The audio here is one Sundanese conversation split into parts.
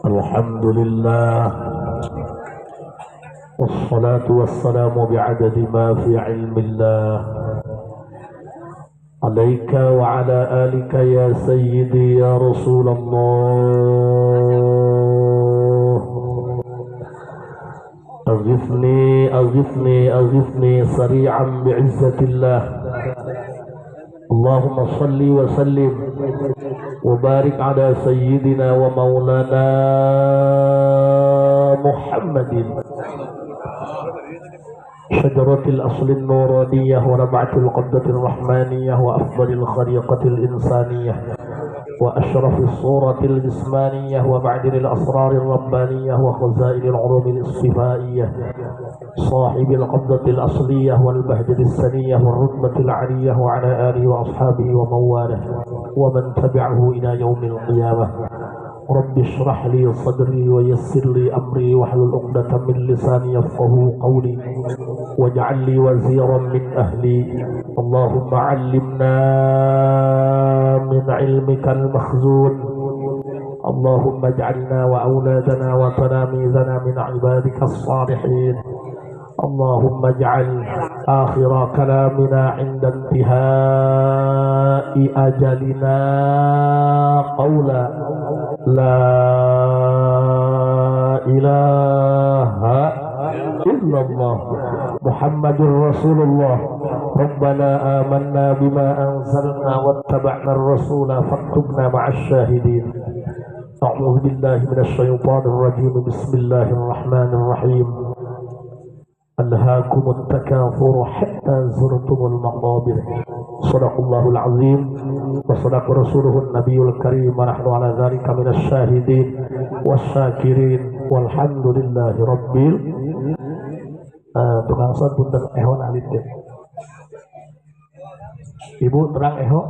Alhamdulillah. Wassalatu wassalamu bi'adadi ma fi ilmillah. Alaika wa ala alika ya sayyidi ya Rasulullah. Aghithni aghithni aghithni sari'an bi'izzatillah. Allahumma salli wa sallim wa barik ala sayyidina wa maulana Muhammadin شجرة الأصل النورانية ونبعة القبضة الرحمانية وأفضل الخليقة الإنسانية وأشرف الصورة الجسمانية ومعدن الأسرار الربانية وخزائن العلوم الاصطفائية صاحب القبضة الأصلية والبهجة السنية والرتبة العلية وعلى آله وأصحابه ومن والاه ومن تبعه إلى يوم القيامة. رب اشرح لي صدري ويسر لي أمري واحلل عقدة من لساني يفقهوا قولي واجعل لي وزيرا من أهلي. اللهم علمنا من علمك المخزون. اللهم اجعلنا وأولادنا وتلاميذنا من عبادك الصالحين. اللهم اجعل آخر كلامنا عند انتهاء أجلنا قولا لا إله إلا الله محمد رسول الله. ربنا آمنا بما أنزلنا واتبعنا الرسول فاكتبنا مع الشاهدين. أعوذ بالله من الشيطان الرجيم. بسم الله الرحمن الرحيم. ألهاكم التكاثر حتى زرتم المقابر. صدق الله العظيم وصدق رسوله النبي الكريم ونحن على ذلك من الشاهدين والشاكرين والحمد لله رب. Tukang son punten eho alit deh. Ibu terang eho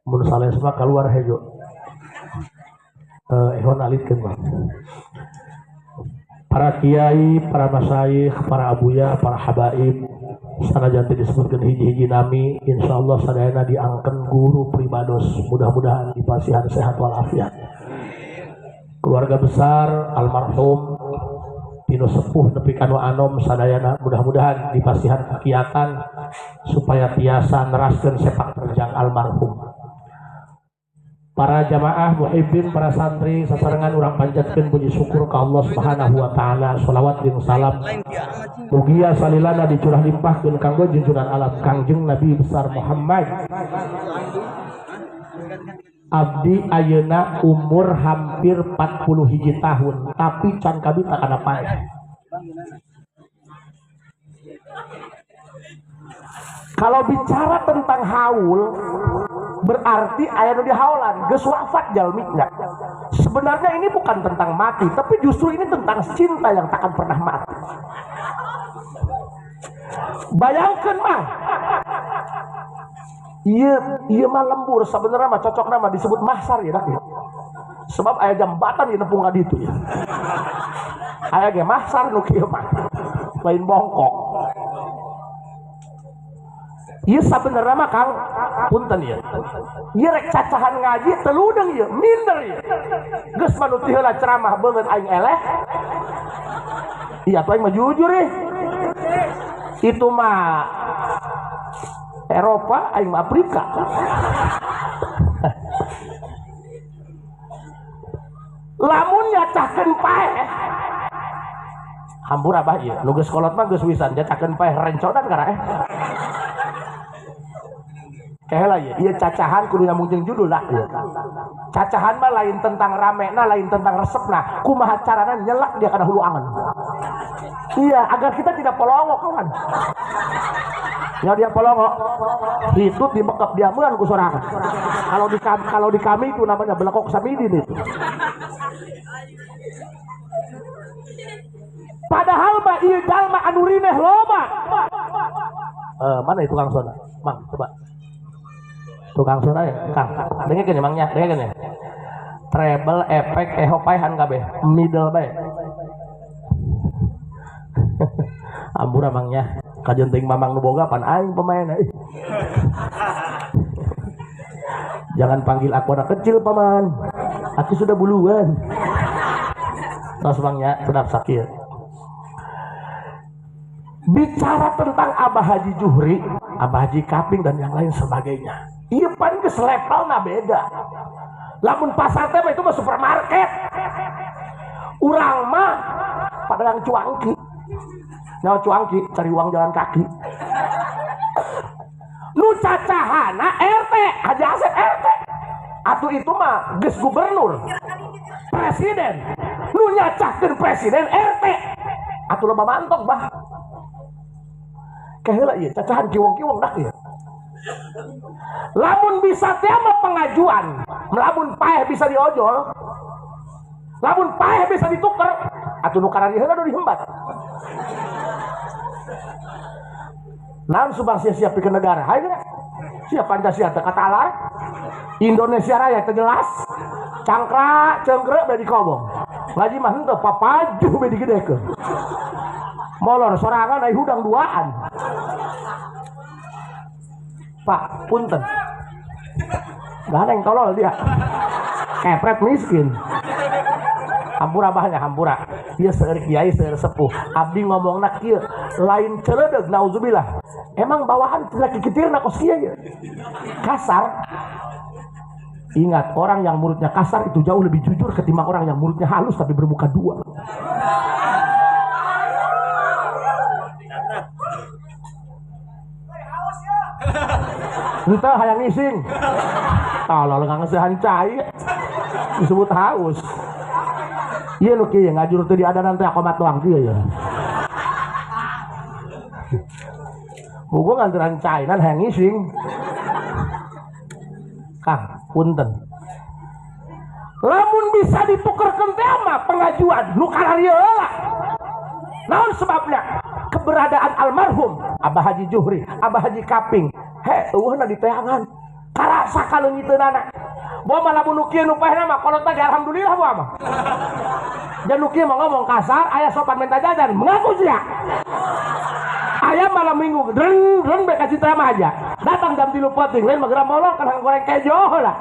mun sales mah keluar hejo. Eho alitkeun mah. Para kiai, para masyayikh, para abuya, para habaib, sanajan teu disebutkeun hiji-hiji nami, insyaallah sadayana diangken guru pribados, mudah-mudahan dipasihan sehat walafiat. Keluarga besar almarhum tinu sepuh nepi ka nu anom sadayana mudah-mudahan dipasihan kekiatan supaya tiasa neraskeun sepak terjang almarhum. Para jamaah muhibbin, para santri sasarengan urang panjatkeun puji syukur ka Allah Subhanahu wa taala. Shalawat jeung salam mugia salilana dicurah limpahkeun kanggo junjunan alam Kangjeng Nabi besar Muhammad. Abdi ayeuna umur hampir 40 hiji tahun, tapi can kabita kana paeh. Kalau bicara tentang haul, berarti aya nu dihaulan, geus wafat jalmina. Sebenarnya ini bukan tentang mati, tapi justru ini tentang cinta yang takkan pernah mati. Bayangkan mah, iya mah lembur sebenarnya mah cocok nama disebut mahsar ya dak. Sebab aya jambatan di nepung ka ditu ya. Aya ge mahsar nu kieu mah, lain bongkok. Iya sabenerna mah Kang, punten ieu. Ieu rek cacahan ngaji teludeng ieu, minder ieu. Geus manut heula ceramah beungeut aing eleh. Iya aing mah jujur ih. Itu mah Eropa, aing mah Afrika. Lamun nyacahkeun paeh. Hampura abah ieu, nu geus kolot mah geus wisan nyacahkeun paeh renconan kara eh. Lah ya, iya cacahan kudu nyambung jeung judul lah ya. Cacahan mah lain tentang ramena, lain tentang resepna, kumaha carana nyelak dia kana hulu angen. Iya, agar kita tidak polongok kawan. Ya dia polongok, hitut dibekep dia meuan ku sorangan. Kalau di kami itu namanya belekok samidin itu. Padahal mah ieu jalma anu rineh loba. Mana itu Kang Sona? Mang, coba. Tukang sona ya, Kang. Dengekeun emangnya, dengekeun ya. Treble, efek, eho paehan kabeh, middle bae. Ampura mangnya, kajeun teuing mamang nu boga pan aing pemainna. Jangan panggil aku anak kecil paman. Aku sudah buluan. Terus bangnya sudah sakit. Bicara tentang Abah Haji Juhri, Abah Haji Kaping dan yang lain sebagainya. Iya pan geus levelna beda. Lamun pasar teh itu mah supermarket. Urang mah pedagang cuangki. Nyawa cuangki cari uang jalan kaki. Nu cacahana RT, Haji Asep RT. Atuh itu mah geus gubernur, presiden. Nu nyacahkeun presiden RT. Atuh loba mantok bah. Keheula ieu cacahan kiwong-kiwong dah ieu. Lamun bisa teh mah pengajuan, lamun paeh bisa diojol, lamun paeh bisa dituker, atuh nu karari heula nu dihembat. Naon subang sia-sia pikeun negara? Hayu geura. Sia Pancasila teh katalar. Indonesia Raya teh jelas. Cangkra cengkrek bae dikobong. Ngaji mah henteu papaju bae digedekeun. Molor sorangan ai hudang duaan. Pak, punten. Gak yang tolol dia. Kepret miskin. Hampura abahnya, hampura. Dia seueur kiai, seueur sepuh. Abdi ngomongna kieu, lain ceureudeg nauzubillah. Emang bawahan laki kitirna kos kieu ya. Kasar. Ingat, orang yang mulutnya kasar itu jauh lebih jujur ketimbang orang yang mulutnya halus tapi bermuka dua. Entah hayang ngising. Tolol nggak ngesehan cai. Disebut haus. Iya lu kieu ngajur teu diadanan teh komat doang kieu ya. Buku nganteran cai nan hayang ngising. Kang, punten. Lamun bisa ditukerkeun teh mah pengajuan nu kararieu heula. Naon sebabnya? Keberadaan almarhum Abah Haji Juhri, Abah Haji Kaping. He, eueuhna di teangan. Karasa kaleungiteunana. Boa mah lamun nu kieu nu paehna mah kolot teh alhamdulillah boa mah. Dan nu kieu mah ngomong kasar, aya sopan minta jajan, mengaku sia. Aya malam minggu dreng dreng bae ka Citra mah aja. Datang jam 3 peuting, lain mah geura molor kana goreng kejo lah.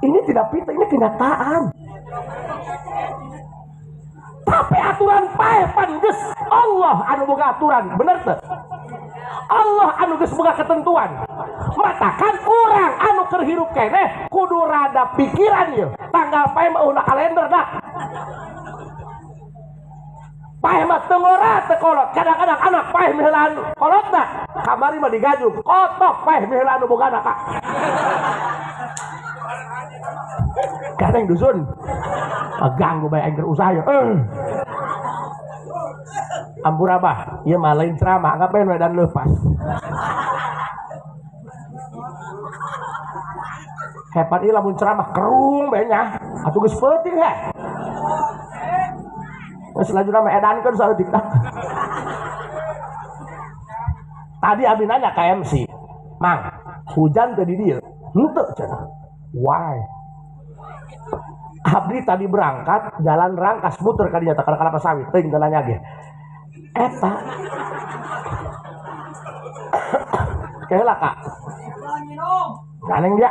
Ini tidak pintar, ini kenyataan. Tapi aturan paeh pan geus Allah anu boga aturan, bener teu? Allah anu geus boga ketentuan. Matakan urang anu keur hirup keneh kudu rada pikiran ieu. Tanggal paeh mah ulah kalender dah. Paeh mah teu ngora teu kolot. Kadang-kadang anak paeh miheulaan kolotna. Kamari mah digajuk, kotok paeh miheulaan nu bogana ka. Kadang dusun ganggu bae aing keur usaha ya. Ampura bah, ieu mah lain ceramah, ngapain we dan leupas. Hebat ieu lamun ceramah kerung bae nya, atuh geus peuting he. Geus lajuna mah edankeun saeutik tah. Tadi abi nanya ka MC, "Mang, hujan teu di dieu?" Henteu cenah. Why? Abdi tadi berangkat jalan Rangkas muter ka dinya teh kana kelapa sawit, teuing teu nanya ge. Eta. Keheula Kak. Ganeng dia.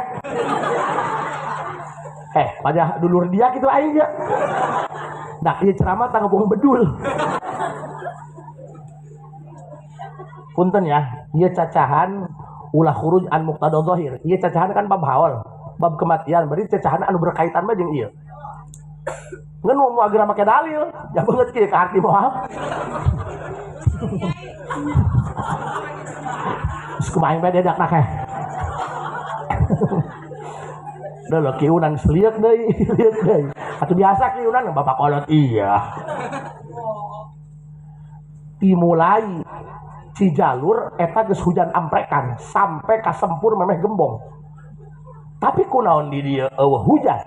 Pada dulur dia gitu aing dia. Nah, ieu ceramah tah ngebohong bedul. Punten ya, ieu cacahan ulah khuruj an muqtada zahir. Ieu cacahan kan bab haul, bab kematian, berarti cacahan anu berkaitan mah jeung ieu. Ngan mau agra make dalil, ja beungeut kieu ka arti moal. Geus kumaha bae dedakna keh. Duh lo kiunan selieuk deui, lieuk deui. Atuh biasa kiunan bapak kolot iya. Dimulai Cijalur eta geus hujan amprekan sampai ka Sempur memeh gembong. Tapi kunaon di dieu eueuh hujan.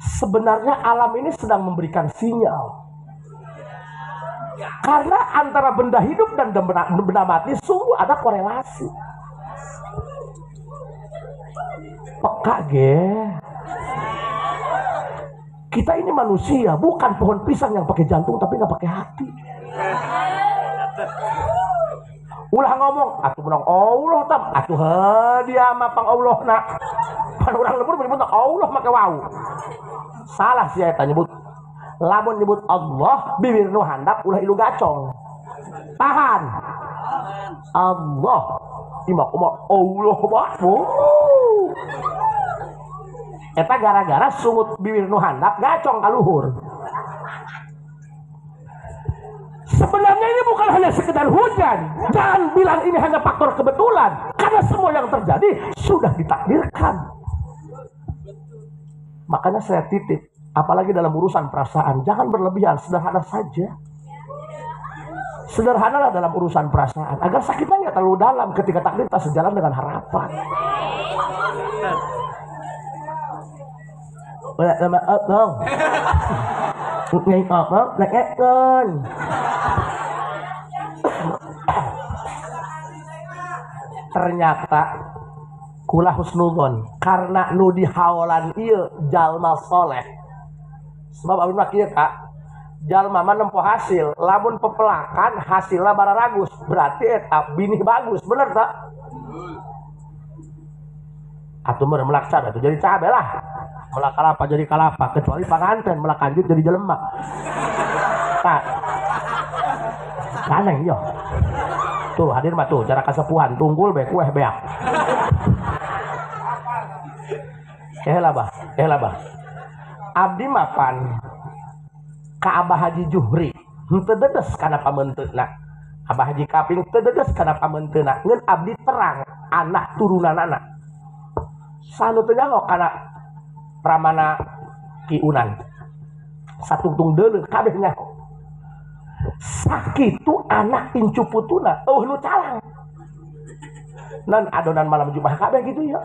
Sebenarnya alam ini sedang memberikan sinyal. Karena antara benda hidup dan benda mati sungguh ada korelasi. Peka ge. Kita ini manusia, bukan pohon pisang yang pakai jantung tapi nggak pakai hati. Ulah ngomong, atuh menang Allah tam, atuh dia mah pang Allah nak. Pan urang lembur menyebut Allah make wau. Salah sia eta nyebut. Lamun nyebut Allah bibir nu handap ulah ilu gacong. Tahan. Allah. Ima kumaha Allah mah. Eta gara-gara sungut bibir nu handap gacong ka luhur. Sebenarnya ini bukan hanya sekedar hujan. Jangan bilang ini hanya faktor kebetulan. Karena semua yang terjadi sudah ditakdirkan. Makanya saya titip, apalagi dalam urusan perasaan, jangan berlebihan, sederhana saja. Sederhanalah dalam urusan perasaan, agar sakitnya nggak terlalu dalam ketika takdir tak sejalan dengan harapan. Ternyata kula husnudzon karena nu dihaolan ieu jalma soleh. Sebab abdi mah kieu Kak, jalma mah nempo hasil, lamun pepelakan hasilna bararagus, berarti eta binih bagus, bener tak? Atuh meureun melak cabe atuh jadi cabe lah. Melak kalapa jadi kalapa, kecuali panganten melak kanjut jadi jelema. Tak. Aneh yo. Tuh hadir mah tuh cara kasepuhan tunggul be kueh beak. Lah bah, lah bah. Abdi mapan ka Abah Haji Juhri henteu dedes kana pamenteuna. Abah Haji Kaping teu dedes kana pamenteuna. Ngeun abdi terang anak turunanana. Sanu teu nyaho kana Pramana Ki Unan. Satungtung deuleu kabeh nyaho. Sakitu anak incu putuna eueuh nu calang. Nan adonan malam Jumat kabeh gitu ya.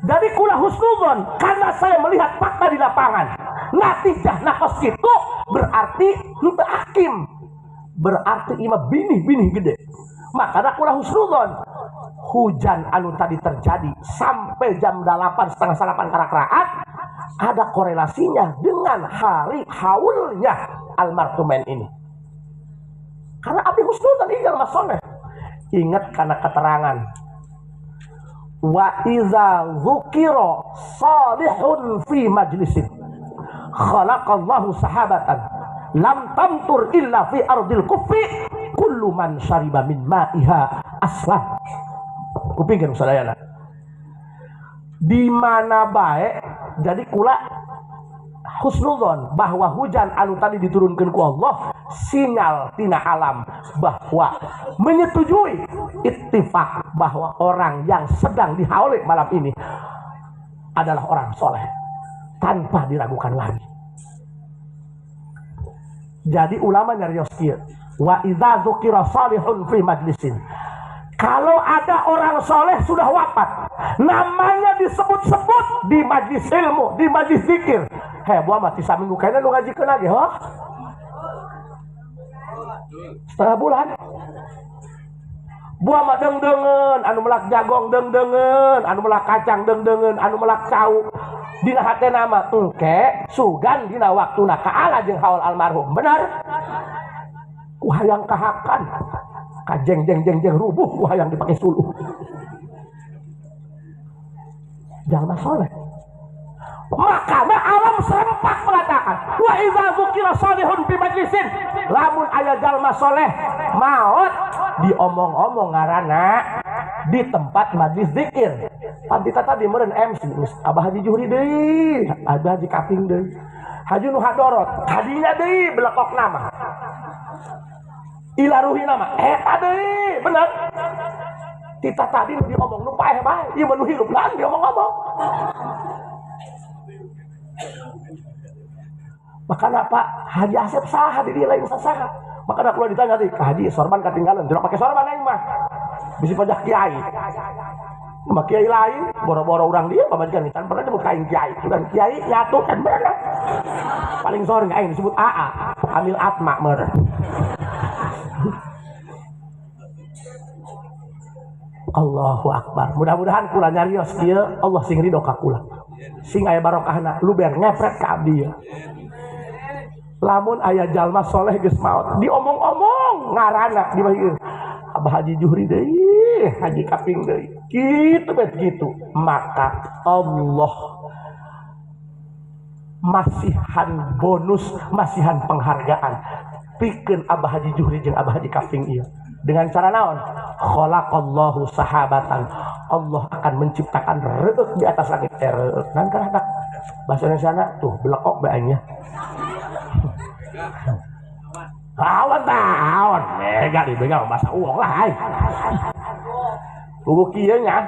Dari kula husnudzon karena saya melihat fakta di lapangan. Natijah nakos kitu berarti henteu hakim. Berarti imah binih-binih gede. Makanya kula husnudzon hujan anu tadi terjadi sampai jam 8:30 karakraat ada korelasinya dengan hari haulnya almarhumen ini. Karena abdi husnudzon ini jalma soleh. Ingat karena keterangan wa iza dzukira salihun fi majlisin khalaqallahu sahabatan lam tamtur illa fi ardil kufri kullu man syariba min ma'iha aslam. Kupingkeun sadayana. Di mana bae jadi kula husnudzon bahwa hujan anu tadi diturunkan ku Allah sinyal tina alam bahwa menyetujui ittifaq bahwa orang yang sedang dihauli malam ini adalah orang soleh tanpa diragukan lagi. Jadi ulama nyarios kieu, wa idza dzukira salihun fi majlisin. Kalau ada orang soleh sudah wafat, namanya disebut-sebut di majlis ilmu, di majlis zikir. Heh, buah mati saminggu kayaknya nu ngajikeun lagi, ho? Setengah bulan. Buah mah deung-deungeun, anu melak jagong deung-deungeun, anu melak kacang deung-deungeun, anu melak cau. Dina hatena mah engke sugan dina waktuna kaala jeung haul almarhum. Benar? Ku hayang kahakan. Kajeng jeng jeng jeng rubuh ku hayang dipake suluh. Jangan soleh. Makanya alam serempak mengatakan wa idza dzukira salihun fi majlisin, lamun aya jalma soleh maot diomong-omong ngaranna di tempat majlis zikir. Pantita tadi meureun MC Abah Haji Juhri deui, Abah Haji Kaping deui, Haji Nu Hadorot kadinya deui belekok nama. Ilaruhi nama eta deui, bener. Tita tadi nu diomong nu paeh bae, ieu mah nu hirup lain diomong-omong. Makanya Pak Haji Asep saha di dia lain saha. Makanya kalau ditanya tadi, Haji sorban ketinggalan, tidak pakai sorban aing mah. Bisi pajak kiai. Sama kiai lain, boro-boro orang dia pamajikan can pernah nyebut kain kiai. Sudah kiai nyatu kan bener. Paling sore aing disebut AA, Amil Atma meureun. Allahu Akbar. Mudah-mudahan kula nyarios kieu Allah sing ridho ka kula. Sing aya barokahna luber ngepret ka abdi ya. Lamun aya jalma soleh geus maot diomong-omong ngaranna di ieu. Abah Haji Juhri deui, Haji Kaping deui. Kitu bet kitu. Maka Allah masihan bonus, masihan penghargaan pikeun Abah Haji Juhri jeung Abah Haji Kaping ieu. Dengan cara naon? Khalaqallahu sahabatan. Allah akan menciptakan reuk di atas langit. Reuk nan kana bahasa Indonesia tuh belekok bae aing nya. Awan tah, awan. Mega dibegal bahasa uang lah aing. Buku kieu nya.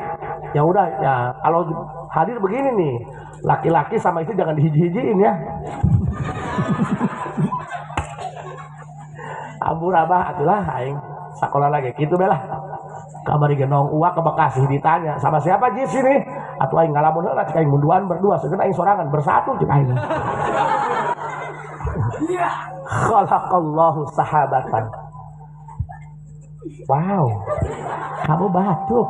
Ya udah ya, kalau hadir begini nih, laki-laki sama istri jangan dihiji-hijiin ya. Ampun abah atulah aing sekolah lagi gitu belah. Kamari genong uak ke Bekasi ditanya, sama siapa di sini? Atuh aing ngalamun heula cek aing munduan berdua, segeun aing sorangan bersatu cek aing. Khalaqallahu sahabatan. Wow. Kamu batuk.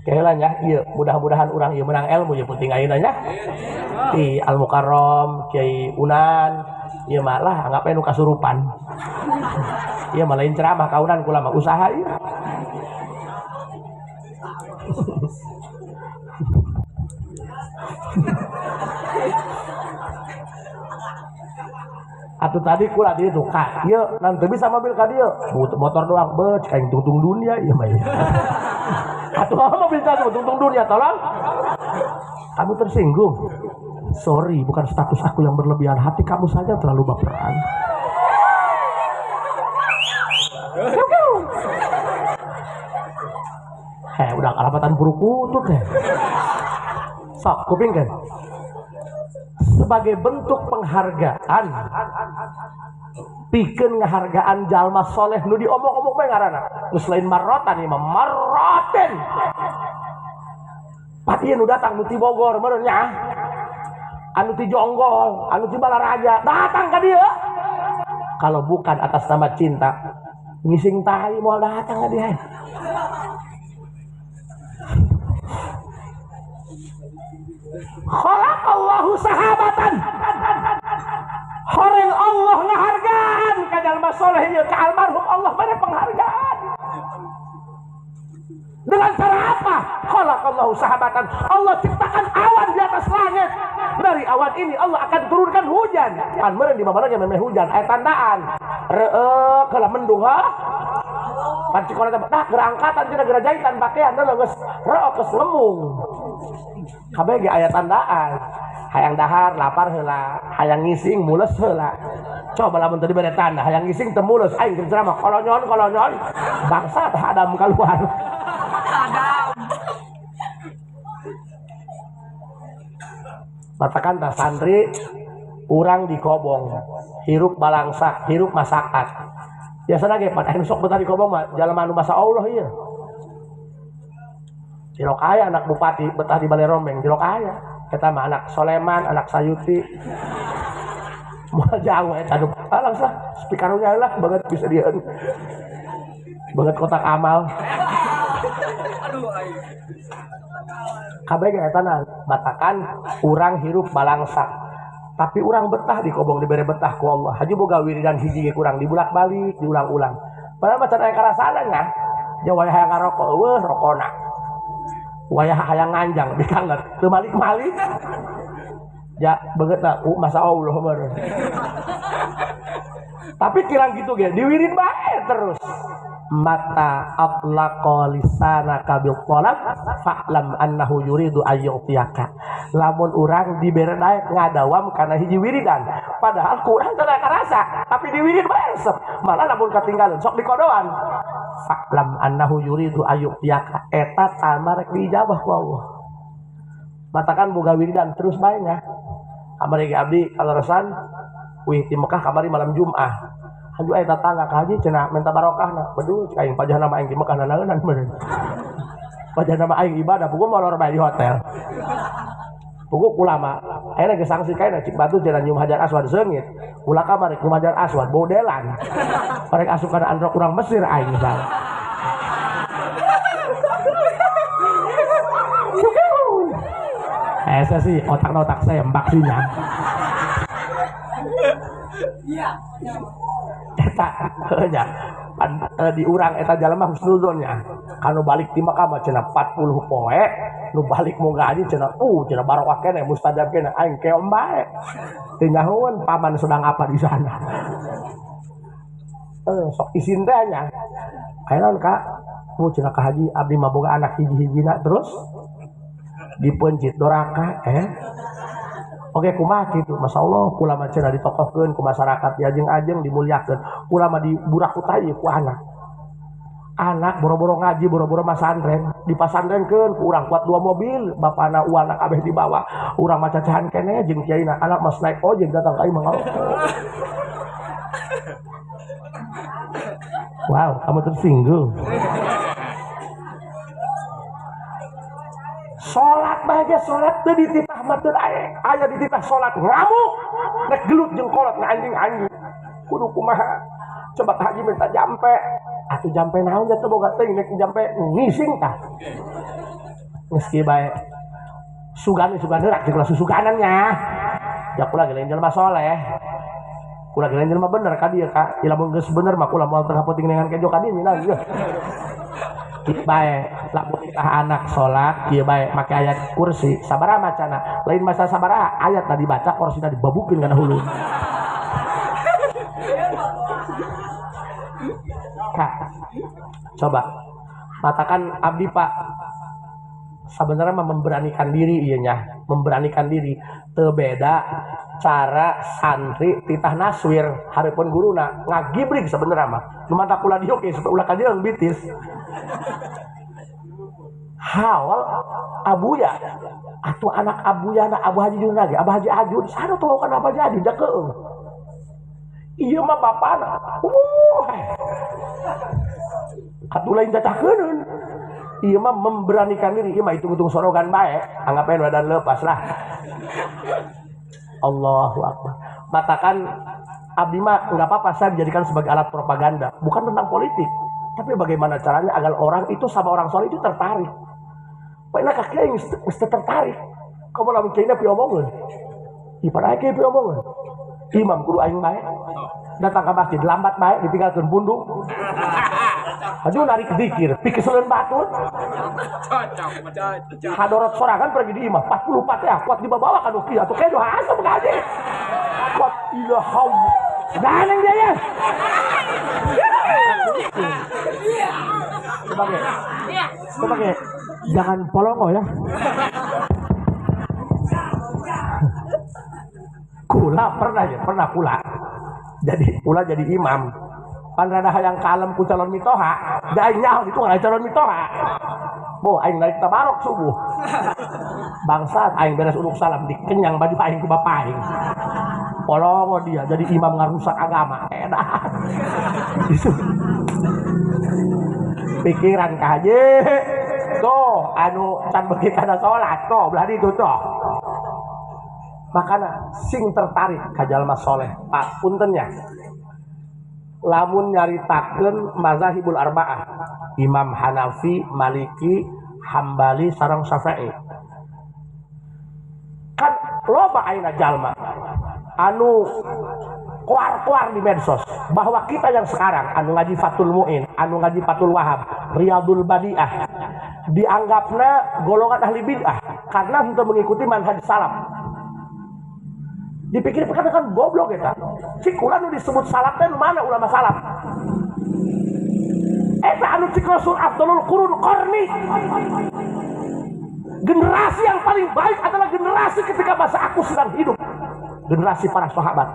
Keheula nya ieu mudah-mudahan urang ieu menang ilmu ieu penting ayeuna nya. Di Al Mukarram, Kiai Unan, ieu mah lah anggap nu kasurupan. Ieu mah lain ceramah kaunan kula mah usaha ieu. Atuh tadi kula di itu ka ieu nanti bisa mobil ka dieu motor doang beuh cek aing tungtung dunia ieu mah. Atuh mobil tadi tungtung dunia tolong. Kamu tersinggung. Sorry, bukan status aku yang berlebihan, hati kamu saja terlalu baperan. Heh, udah kalapatan buru kutut deh. Sok, kuping kan? Sebagai bentuk penghargaan, pikeun ngahargaan jalma soleh nu diomong-omong bae ngaranna. Nu selain marotan ieu mah maroten. Pat ieu nu datang nu ti Bogor meureun nya. Anu ti Jonggol, anu ti Balaraja, datang ka dieu. Kalau bukan atas nama cinta, ngising tai moal datang ka dieu. Khalaqallahu sahabatan. Horeng Allah ngahargaan ka jalma soleh ieu, ka almarhum Allah mere penghargaan. Dengan cara apa? Khalaqallahu sahabatan. Allah ciptakan awan di atas langit. Dari awan ini Allah akan turunkan hujan. Pan meureun di mana-mana ge memeh hujan, aya tandaan. Reueuk heula mendung ha. Pan cikona teh tah geura angkatan cenah geura jahitan pakaian deuleu geus reueuk geus lemung. Kabeh ge aya tandaan. Hayang dahar lapar heula, hayang ngising mules heula. Coba lamun tadi bere tanda, hayang ngising teu mules aing keur ceramah kolonyon-kolonyon bangsa tah Adam kaluar. Adam. Matakan tah santri urang di kobong, hirup balangsak, hirup masakat. Biasana ge pan anu sok betah di kobong mah jalma anu masa Allah ieu. Cilok aya anak bupati betah di Balai Rombeng, cilok aya. Eta mah anak Soleman, anak Sayuti. Moal jauh eta anu langsung speakernya lah banget bisa dieun. Banget kotak amal. Aduh aing. Kabeh ge eta na batakan urang hirup balangsak. Tapi urang betah di kobong dibere betah ku Allah. Haji boga wiridan hiji ge kurang dibulak-balik, diulang-ulang. Padahal macan aya karasana nya. Ja wayah hayang ngarokok eueuh rokona. Wayah hayang nganjang dikanget teu malik-malik. Ja beungeutna masa Allah meureun. Tapi kirang kitu ge diwirid bae terus. Mata atlaqa lisanaka bil talab fa'lam annahu yuridu ayyutiyaka. Lamun urang dibere daek ngadawam kana hiji wiridan, padahal kurang teu karasa, tapi diwirid bae resep. Malah lamun katinggalan sok dikodoan. Fa'lam annahu yuridu ayyutiyaka. Eta tama rek diijabah ku Allah. Matakan boga wiridan terus bae nya. Kamari ge abdi kaleresan wih ti Mekah kamari malam Jumat. Haju aya tatangga ka haji cenah minta barokahna. Beduh cik aing pajahna mah aing di Mekah nanaeunan meureun. Pajahna mah aing ibadah puguh molor bae di hotel. Puguh ulama ayeuna geus sanksi kaena cik batu cenah nyium hajar aswad seungit. Ulah kamari nyium hajar aswad bodelan. Rek asup kana androk urang Mesir aing misalnya. Saya sih otak-otak saya mbak sih nya. Iya. Eta heuh nya di urang eta jalma husnuzonnya. Kanu balik ti Mekah mah cenah 40 poe, nu balik mau ngaji cenah cenah barokah keneh mustajab keneh aing keom bae. Teu nyahoeun paman sedang apa di sana. Sok isin teh nya. Aya naon Kak? Mu cenah ka haji abdi mah boga anak hiji-hijina terus dipencit doraka Oke kumaha kitu Masya Allah kula mah cenah ditokohkeun ku masyarakat diajeng-ajeng dimuliakeun kula mah diburak ku tai ku anak. Anak boro-boro ngaji boro-boro masantren dipasantrenkeun ku urang kuat 2 mobil bapana uana kabeh dibawa urang mah cacahan keneh jeung kiaina anak mas naik ojek datang ka imah. Wow, kamu tersinggung. Salat bae salat teu dititah mah teu aya dititah salat ngamuk rek gelut jeung kolot anjing-anjing kudu kumaha coba ka haji minta jampe atuh jampe naon teh boga teuing rek jampe ngising tah geus kieu bae sugan sugan heula jeung susuganan nya ya kula ge lain jelema soleh kula ge lain jelema bener ka dieu ka lamun geus bener mah kula moal teu kapenting dengan kejo ka dieu nya bae lamun titah anak salat kieu bae make ayat kursi sabaraha macana lain masa sabaraha ayat tadi dibaca kursina dibabukeun kana hulu. Kak coba matakan abdi Pak sebenarnya memberanikan diri ieu nya memberanikan diri teu beda cara santri titah naswir hareupeun guruna ngagibrig sebenarnya mah nu mata kula dieu ge supaya ulah kajeung bitis. Hawal abuya atau anak abuya anak Abu Haji Jun lagi Abu Haji Ajun sana tuh kan Abu Haji Ajun jakeung ieu mah bapana atuh lain cacahkeun ieu mah memberanikan diri ieu mah hitung-hitung sorogan bae anggap bae badan lepas lah. Allahu akbar. Matakan abdi mah enggak apa-apa saya dijadikan sebagai alat propaganda bukan tentang politik tapi bagaimana caranya agar orang itu sama orang soleh itu tertarik. Pokoknya kaki yang mesti tertarik. Kamu lamun kiai pi omongan. Ipada kiai pi omongan. Imam guru aing bae. Datang ke masjid lambat bae ditinggalkeun bundung. Aduh narik zikir, pikeseuleun batur. Hadorot sorangan pergi di imah 44 ya, kuat dibawa ka nu kieu atuh kejo asup ka haji. Kuat ilham. Ganeng dia ya. Sebagai jangan polongo ya. Kula pernah ya, pernah kula. Jadi kula jadi imam. Pan rada hayang kalem ku calon mitoha, da aing nyaho itu ngaran calon mitoha. Boh aing narik tabarok subuh. Bangsat aing beres uluk salam dikenyang baju aing ku bapak aing. Polongo dia jadi imam ngarusak agama. Edan. Pikiran ka haji. Tuh anu can beuki kana salat tuh belah ditu tuh. Makana sing tertarik ka jalma soleh. Pak puntennya. Lamun nyaritakeun mazahibul arba'ah, Imam Hanafi, Maliki, Hambali sareng Syafi'i. Kan loba ayeuna jalma anu koar-koar di medsos bahwa kita yang sekarang anu ngaji Fathul Mu'in, anu ngaji Fathul Wahab, Riyadul Badiah dianggapna golongan ahli bid'ah karena untuk mengikuti manhaj salaf. Dipikir kan kan goblok eta. Cik kula nu disebut salaf teh nu mana ulama salaf? Eta anu cik Rasul afdalul qurun qarni. Generasi yang paling baik adalah generasi ketika masa aku sedang hidup. Generasi para sahabat.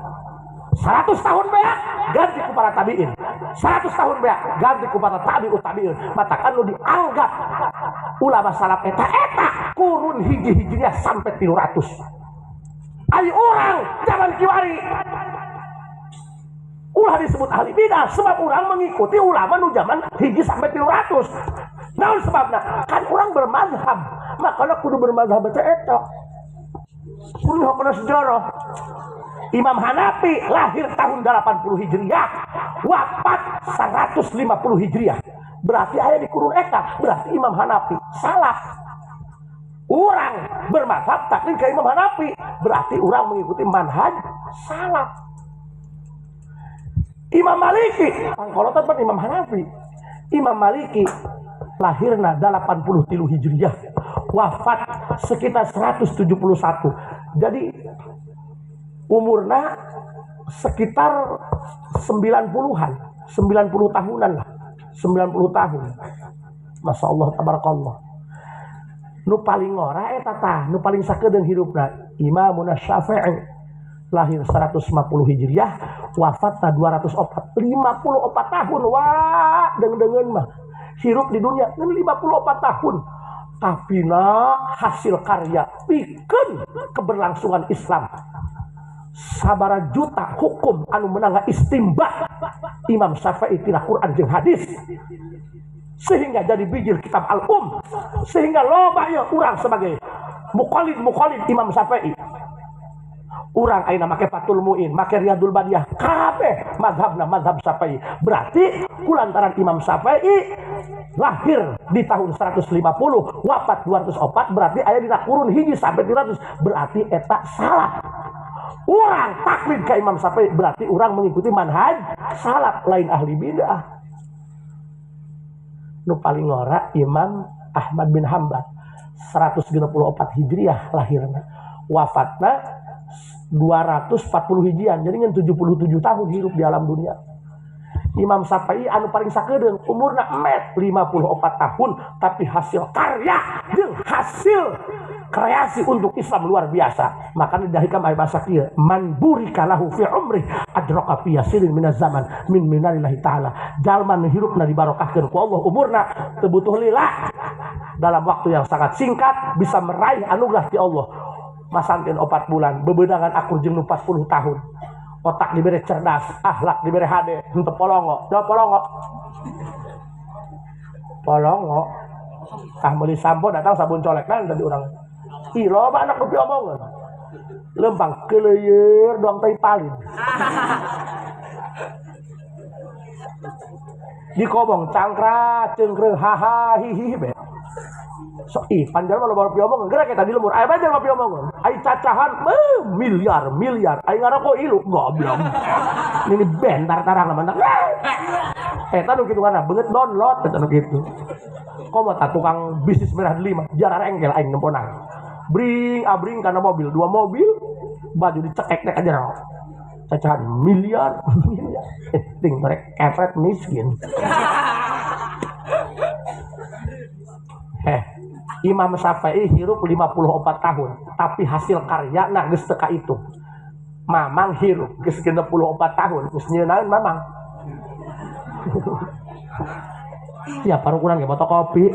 100 tahun beak ganti ku para tabiin. 100 tahun beak ganti ku para tabiut tabiin. Matakan nu dianggap ulama salaf eta eta kurun hiji-hijinya sampai 300. Ayo orang jangan kiwari. Ulah disebut ahli bidah sebab orang mengikuti ulama nu zaman hiji sampai 300. Naon sebabna? Kan orang bermazhab. Makanya kudu bermazhab teh eta. Kudu hakna sejarah. Imam Hanafi lahir tahun 80 Hijriah, wafat 150 Hijriah. Berarti aya di kurun eta, berarti Imam Hanafi salah. Orang bermazhab taklid ke Imam Hanafi, berarti orang mengikuti manhaj salaf. Imam Maliki pangkolotan pan Imam Hanafi. Imam Maliki lahirna 83 Hijriah, wafat sekitar 171. Jadi umurna sekitar 90-an, 90 tahunan lah, 90 tahun. Masya Allah tabarakallah. Nu paling ngora eta tah, nu paling sakedeung hirupna Imamuna Syafi'i lahir 150 Hijriah, wafatna 204, 54 tahun. Wah, deung-deungeun mah hirup di dunia 54 tahun. Tapi na hasil karya pikeun keberlangsungan Islam. Sabara juta hukum anu menang istimbat Imam Syafi'i tina Quran jeung hadis, sehingga jadi bijil kitab Al-Um, sehingga loba ieu urang sebagai muqallid Imam Syafi'i. Urang ayeuna make Fathul Muin, make Riyadul Badiah, kabeh mazhabna mazhab Syafi'i. Berarti kulantaran Imam Syafi'i lahir di tahun 150, wafat 204, berarti aya dina kurun hiji sampai 200, berarti eta salah. Urang taklid ka Imam Syafi'i berarti urang mengikuti manhaj salaf, lain ahli bidah. Nu paling ngora Imam Ahmad bin Hanbal 164 Hijriah lahirna, wafatna 240 hijian, jadi ngan 77 tahun hidup di alam dunia. Imam Syafi'i anu paling sakedeung umurna met 54 tahun, tapi hasil karya jeung hasil kreasi untuk Islam luar biasa. Makanya dari hikam aya bahasa kieu, man burika lahu fi umrih adraka fi yasirin minaz zaman min minalillahi taala. Jalma nu hirupna dibarokahkeun ku Allah umurna teu butuh lila, dalam waktu yang sangat singkat bisa meraih anugerah ti Allah. Masantin 4 bulan bebedangan akur jeung nu 40 tahun. Otak diberi cerdas, akhlak diberi hade, henteu polongo. Jawab polongo. Polongo. Tah meuli sampo datang sabun colekna tadi urang. Ih, loba anak nu piomongeun. Lempang keleuyeur doang tai palin. Dikobong cangkra cengkreuh haha hihi be. Sok ih panjang mah loba piomongeun, geura kita di lembur. Aya banjar mah piomongeun. Ai cacahan miliar-miliar. Ai ngaroko ilu goblok. Ini bentar tarang mah. Eta nu kitu kana beungeut download eta nu kitu. Komo ta tukang bisnis merah delima jarang engkel aing nemponan. Bring abring kana mobil, 2 mobil, baju dicekek nek aja. Cacahan miliar, miliar. Ting merek kepret miskin. Imam Syafi'i hirup 54 tahun, tapi hasil karya na geus teu ka itu. Mamang hirup geus 64 tahun, geus nyeunaeun mamang. Ya paru kurang ge fotokopi.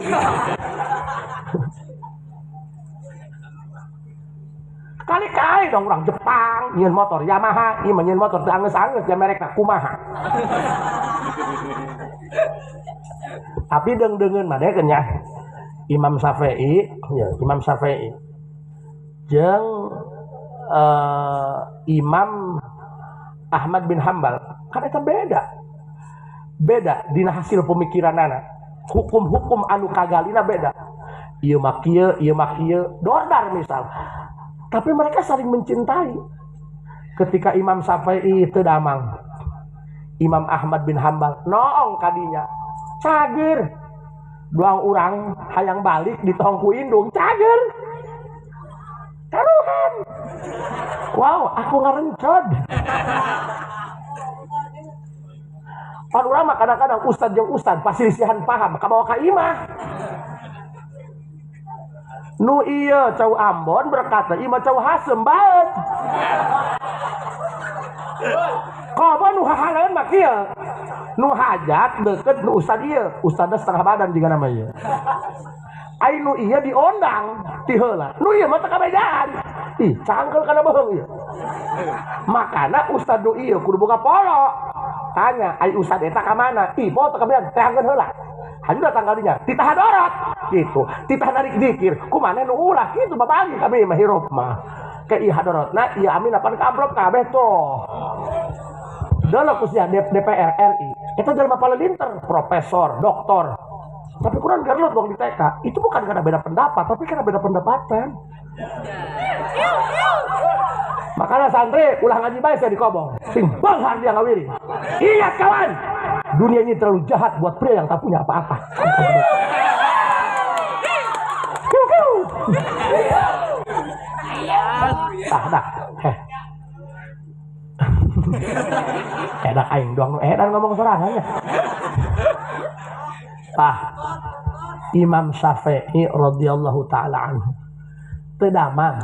Kali-kali dong orang Jepang nyieun motor Yamaha, ieu mah nyieun motor teu anggeus-anggeus ja merekna kumaha. Tapi deung-deungeun mah dekeun nya. Imam Syafi'i, ya, Imam Syafi'i jeung Imam Ahmad bin Hanbal kan eta beda. Beda dina hasil pemikiranana. Hukum-hukum anu kagalina beda. Ieu mah kieu, ieu mah kieu, dordar misal. Tapi mereka saling mencintai. Ketika Imam Syafi'i teu damang, Imam Ahmad bin Hanbal noong kadinya, cager. Duang urang hayang balik di tongku indung, cager. Taruhan. Wow, aku ngarencod. Pan urang mah kadang-kadang ustad jeung ustad pasilisihan paham kabawa ka imah. Nu ieu cau Ambon berkata imah cau Hasem baet. Komo nu hahaleun mah kieu. Nu hajat deket nu ustad ieu, ustadna setengah badan juga nama ieu. Ai nu ieu diondang ti heula. Nu ieu mah teu kabejaan. Ih, cangkel kana bohong ieu. Makana ustad nu ieu kudu boga polo. Tanya, ai ustad eta ka mana? Ih, poho teu kabejaan, teangkeun heula. Haju datang kadinya, titah dorot gitu. Titah narik dikir, kumaha nu ulah kitu babagi kami mah hirup mah. Ke ieu hadorotna, ieu amin apan ka amplop kabeh tuh. Dulu khususnya DPR RI, itu jelema paling pinter, profesor, doktor. Tapi kurang gerlut dong di TK. Itu bukan karena beda pendapat, tapi karena beda pendapatan. Makanya santri ulah ngaji bae saya dikobong. Sing beunghar dia ngawiring. Ingat kawan, dunia ini terlalu jahat buat pria yang tak punya apa-apa. Tah dah. Heh. Edak aing doang edan ngomong sorangan ya. Tah. Imam Syafi'i radhiyallahu taala anhu. Teu damang.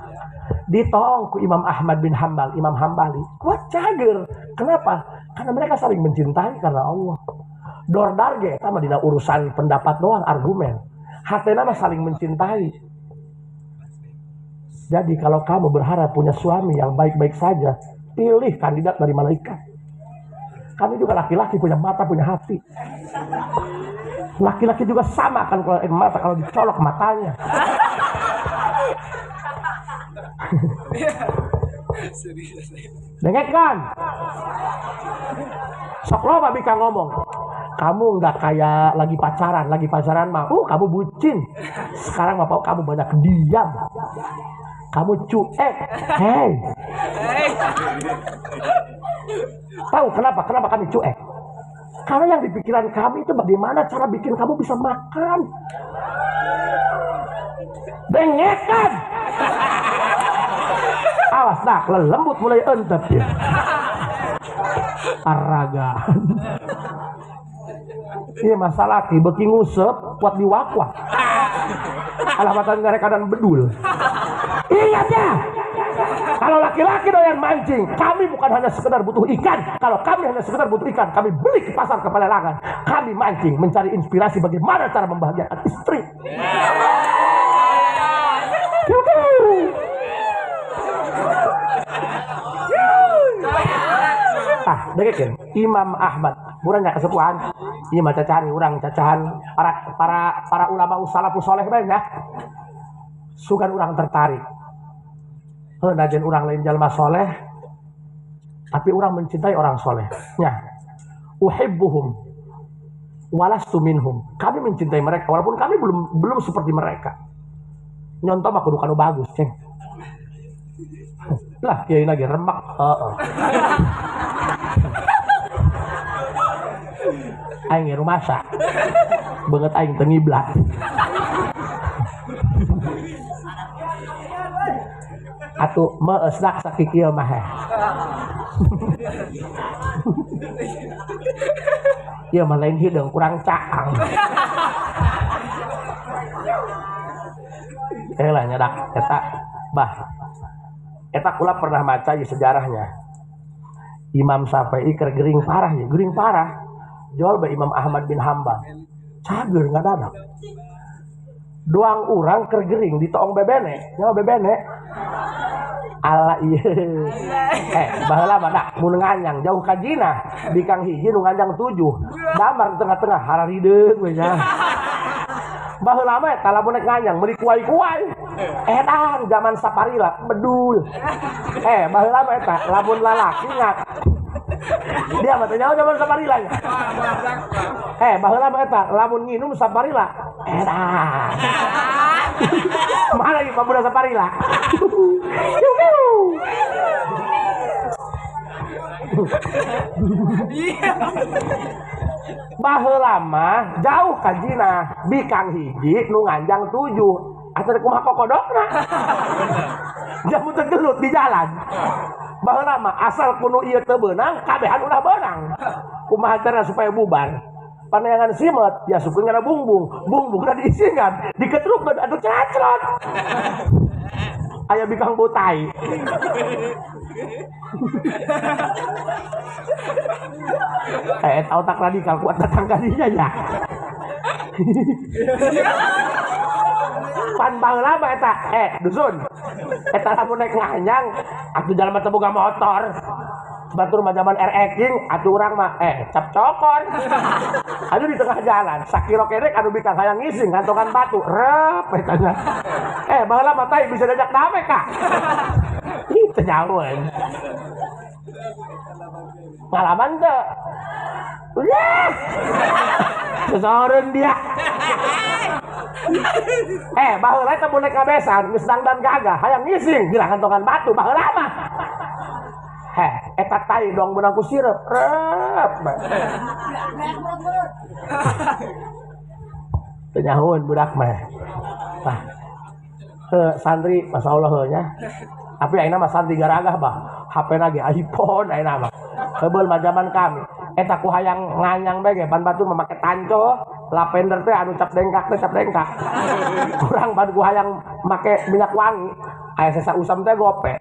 Ditoong ku Imam Ahmad bin Hambal, Imam Hambali. Kuat cager. Kenapa? Karena mereka saling mencintai karena Allah. Dordar ge eta mah dina urusan pendapat doang, argumen. Hatena mah saling mencintai. Jadi kalau kamu berharap punya suami yang baik-baik saja, pilih kandidat dari malaikat. Kami juga laki-laki punya mata, punya hati. Laki-laki juga sama kan kalau mata, kalau dicolok matanya. Dengar kan? Sok loba bika ngomong. Kamu nggak kayak lagi pacaran mah, kamu bucin. Sekarang mah kamu banyak diam. Kamu cuek. Hei. Tahu kenapa? Kenapa kami cuek? Karena yang di pikiran kami itu bagaimana cara bikin kamu bisa makan. Dengekan. Awas dah, lembut mulai entep ya. Araga. Iya masalah ki beki ngusep kuat diwakwah. Alamatan ngarekadan bedul. Ingat ya, kalau laki-laki doyan mancing, kami bukan hanya sekedar butuh ikan. Kalau kami hanya sekedar butuh ikan, kami beli ke pasar ke pelelangan. Kami mancing mencari inspirasi bagaimana cara membahagiakan istri. Ah, dengerin Imam Ahmad, murahnya kesepuhan. Iya mah cacahan urang cacahan para ulama salafus soleh bae ya. Sugan urang tertarik. Heuh najan urang lain jalma soleh, tapi urang mencintai orang soleh. Nya. Uhibbuhum walastu minhum. Kami mencintai mereka walaupun kami belum seperti mereka. Nyontoh mah kudu kanu bagus, ceng. Lah kiai lagi remak. Heeh. Aing rumasa. Beungeut aing teu ngiblat. Atuh meusdak sakikieu mah. Ieu mah lain hideung kurang caang. Lah nyadak eta bah. Eta kula pernah maca di sejarahnya. Imam Syafi'i keur gering parah ya, gering parah. Jual ba Imam Ahmad bin Hambal. Cager ngadadak. Doang urang keur gering ditoong bebene, nyawa bebene. Ala ieu. Baheula mah dak mun nganyang jauh ka jina, bikang hiji nu nganjang 7. Damar di tengah-tengah hararideung we nya. Baheula mah eta lamun rek nganyang meuli kuai-kuai. Edan zaman saparila bedul. Baheula mah eta lamun lalaki ngat. Dia mah teh nyaho zaman saparila nya. Baheula mah eta lamun nginum saparila. Edan. Mana ieu pamuda saparila? Baheula mah jauh ka jina, bikang hiji nu nganjang 7. Atuh kumaha kokodokna? Jamu teu gelut di jalan. Baheula mah asal kuno ieu teu beunang, kabehan ulah beunang. Kumaha cara supaya bubar? Panayangan simet, ya sukeun kana bungbung, bungbungna diisingan, diketrukkeun atuh cacrot. Aya bikang botai. Otak radikal kuat datang kadinya ya. Pan baheula mah eta, dusun. Eta lamun naik nganyang, atuh jalma teu boga motor. Batur mah zaman RX-ing, atuh urang mah cap cokor. Aduh di tengah jalan, sakiro kerek anu bikang hayang ngising kantongan batu, rep eta nya. Baheula mah tai bisa diajak dame kak. Ih, teu nyahoeun. Pengalaman teu? Udah. Sesoreun dia. Baheula eta mun naik ngabesan geus dangdan gagah, hayang ngising geura kantongan batu baheula mah. Eta tai doang benang ku sirep. Rep. Teu nyahoeun budak mah. Tah. Heuh santri masyaallah heuh nya. Tapi ayeuna mah santri garagah bah. HP-na ge iPhone ayeuna mah. Heubeul mah zaman kami. Eta ku hayang nganyang bae ge pan batur mah make tanco, lavender teh anu cap dengkak teh cap dengkak. Kurang pan ku hayang make minyak wangi. Aya sesa usam teh gope.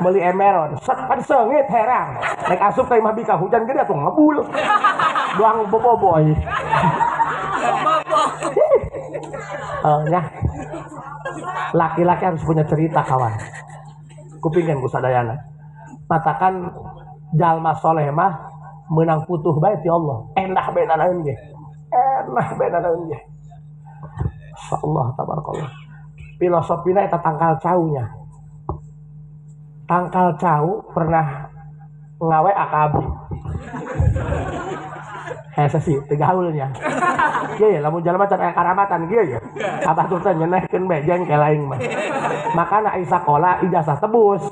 Meuli emeron, set pan seungit herang. Rek asup teh mah bika hujan gede atuh ngebul. Doang boboboy. Ya. Laki-laki harus punya cerita kawan. Kupingkeun ku sadayana. Matakan jalma soleh mah menang putuh bae ti Allah. Endah bae nanaeun ge. Enah bae nanaeun ge. Insyaallah tabarakallah. Filosofina eta tangkal caunya. Tangkal cau pernah ngawe akabri. Hese sih teu gaulnya. Kieu ya lamun jalma can aya karamatan kieu ya. Abah tuh teh nyenehkeun bae jengkel aing mah. Makana ai sakola ijazah tebus.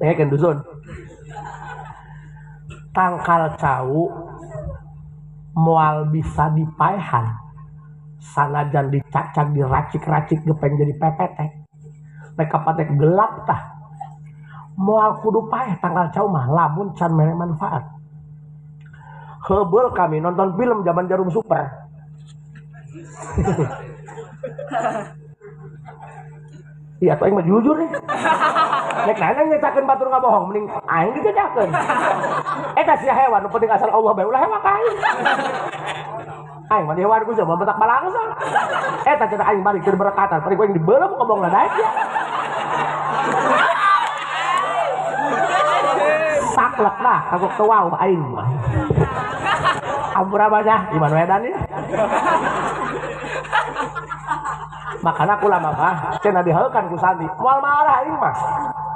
Dengekeun dusun. Tangkal cau moal bisa dipaehan. Sanajan dicacag diracik-racik gepeng jadi pepetek. Mereka patek gelap tah. Moal kudu paeh tangkal cau mah lamun can mere manfaat. Heubeul kami nonton film zaman Jarum Super. Iya, atuh aing mah jujur nih. Nek nanya nyetakeun batur ngabohong mending aing digejakeun. Eta sia hewan nu penting asal Allah bae ulah hewan ka aing. Aing mah hewan ku mah bentak balangsa. Eta cenah aing balik keur berekatan, paling ku aing dibeuleum ngomongna daek ya. Saklek lah, kagok teu wau aing mah. Ampura banyak, Iman Wedan ya. Makana aku lama mah, cenah diheukan ku santri. Moal marah aing mah.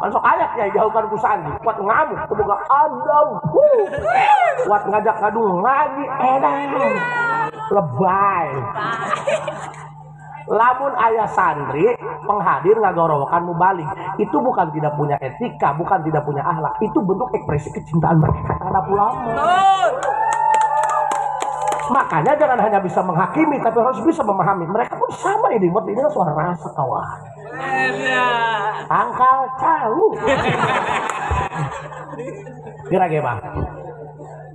Pan sok aya kiai diheukan ku santri, kuat ngamuk teu boga adab. Kuat ngajak ngadu ngaji edan. Lebay. Lamun ayah santri penghadir ngagorowokan mubalik, itu bukan tidak punya etika, bukan tidak punya akhlak, itu bentuk ekspresi kecintaan mereka terhadap ulama. Makanya jangan hanya bisa menghakimi, tapi harus bisa memahami. Mereka pun sama ini, buat ini suara rasa kawan. Tangkal cau. Kira-kira bang.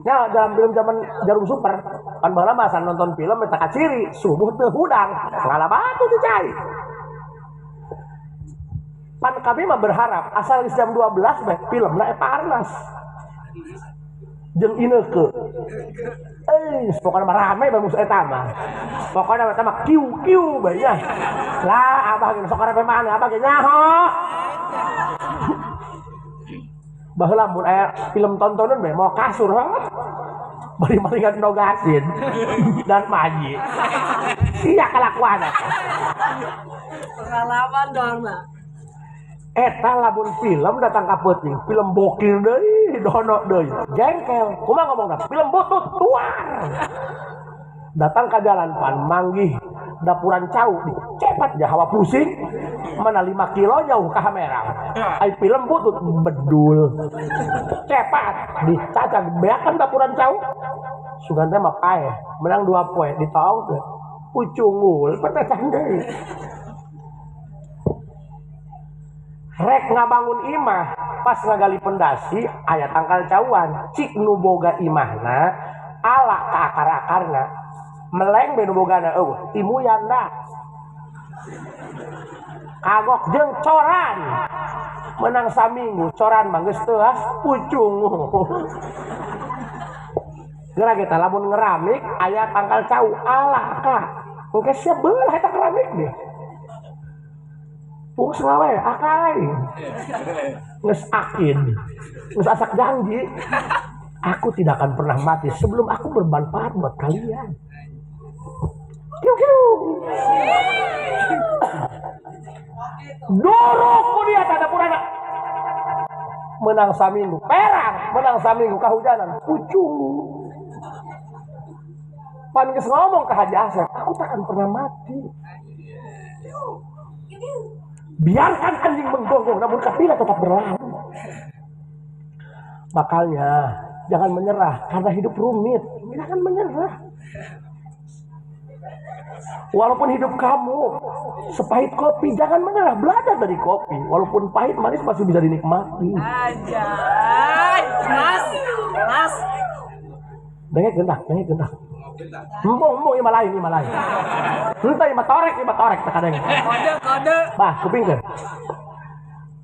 Ya dalam film zaman Jarum Super, kan baheula mah nonton film eta kaciri, subuh teu hudang, ngala batu teu cai. Pan kami mah berharap asal geus jam 12 bae filmna eta Arnas. Jeung Ineke. Pokoknya mah rame bae musuh eta mah. Pokoknya eta mah kiu-kiu bae nya. Lah abah ge sok rame mana abah ge nyaho. Baheula mun aya film tontonan bae mau kasur ha. Bari maringan nogasin dan maji. Sia kalakuan. Pengalaman dong lah. Eta lamun film datang ka peuting, film bokir deui, dono deui. Jengkel. Kumaha ngomongna? Film butut tuar. Datang ka jalan pan manggih dapuran cau dicepat ja hawa pusing. Mana 5 kilo jauh ka Hamerang. Ai film butut bedul. Cepat dicacag beakan dapuran cau. Sugan teh mah paeh, menang 2 poe ditaong teh. Pucungul petecang deui. Rek ngabangun imah pas ngagali pendasi aya tangkal cauan cik nu boga imahna ala ka akar-akarna meleng be nu bogana eueuh timuyan da kagok jeung coran menang saminggu coran mah geus teuas pucung geura kita lamun ngeramik aya tangkal cau ala ka engke sia beulah eta keramik deh. Pung selawe akai. Nges akin. Nges asak janji. Aku tidak akan pernah mati sebelum aku bermanfaat buat kalian. Kiu kiu. Dorok ku dia tanda purana. Menang saminggu perang, menang saminggu kahujanan, pucung. Pan geus ngomong ke Haji Asep, aku takkan pernah mati. Biarkan anjing menggonggong, namun kafilah tetap berlalu. Makanya jangan menyerah karena hidup rumit. Jangan menyerah. Walaupun hidup kamu sepahit kopi, jangan menyerah. Belajar dari kopi. Walaupun pahit manis masih bisa dinikmati. Anjay, mas, mas. Dengek gendah, dengek gendah. Embung, embung, ima lain, ima lain. Entah ima torek terkadang. Kode, kode. Bah, kupingkeun.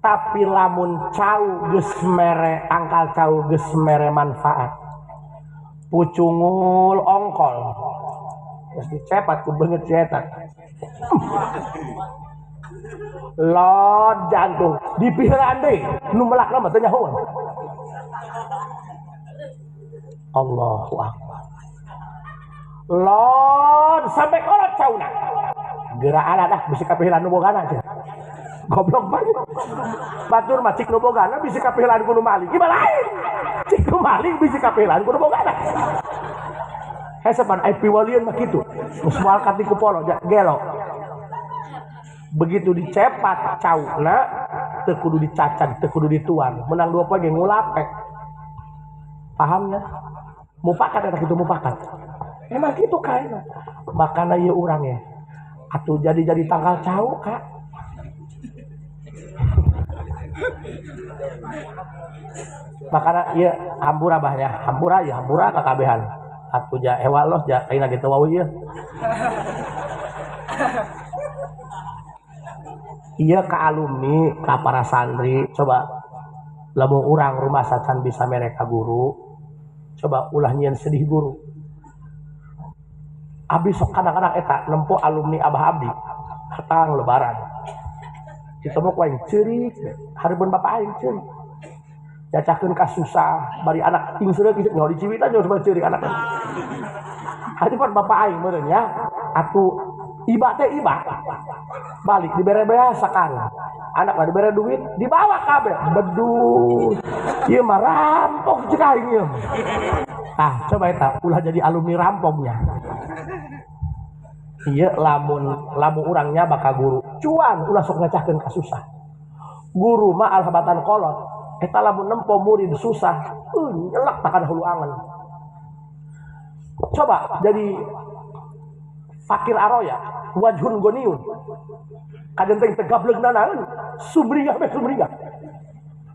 Tapi lamun cau geus mere tangkal cau geus mere manfaat. Pucungul ongkol. Terus dicepat ku beungeut cetak. Lot jantung dipiheuraan deui nu melakna mah teu nyahoeun. Allahu akbar. Lot sampai kolot cauna. Geraan dah bisi kapiheuraan nu bogana cenah. Goblok banget. Batur mah cik nu bogana bisi kapiheuraan ku nu maling. Ieu mah lain. Cik nu maling bisi kapiheuraan ku nu bogana. Hesepan ai piwalieun mah kitu. Geus moal katiku polo gelo. Begitu dicepat cauna teu kudu dicacag, teu kudu dituang. Menang 2 poe ge ngulapek. Pahamnya? Mupakat eta kitu mupakat. Emang kitu kaena. Makana ieu urang ye. Atuh jadi-jadi tangkal cau Kak. Makana ieu hampura bah nya, hampura ya hampura kakabehan. Atuh ja ewa los ja ayeuna ge teu wawuh ieu. Ieu ka alumni, ka para santri, coba lamun urang rumah sacan bisa mere ka guru, coba ulah nyieun sedih guru. Abdi sok kadang-kadang eta nempo alumni abah abdi hatang lebaran. Ditemu ku aing ceurik, hareupeun bapak aing ceurik. Cacakeun ka susah, bari anak ting seureuk kitu nyaho diciwitan nyaho sebab ceurik anak. Hareupeun bapak aing meureun nya, atuh iba teh iba. Balik dibere beas sakarang. Anak mah dibere duit, dibawa kabeh. Bedus. Ieu mah rampok cek aing ieu. Ah, coba eta ulah jadi alumni rampoknya. Ieu lamun lamun urangnya bakal guru. Cuan ulah sok ngecahkeun ka susah. Guru mah alhabatan kolot. Eta lamun nempo murid susah, nyelak takkan hulu angen. Coba jadi fakir aroya, wajhun goniun. Kadenteng tegableugna naon? Sumringah be sumringah.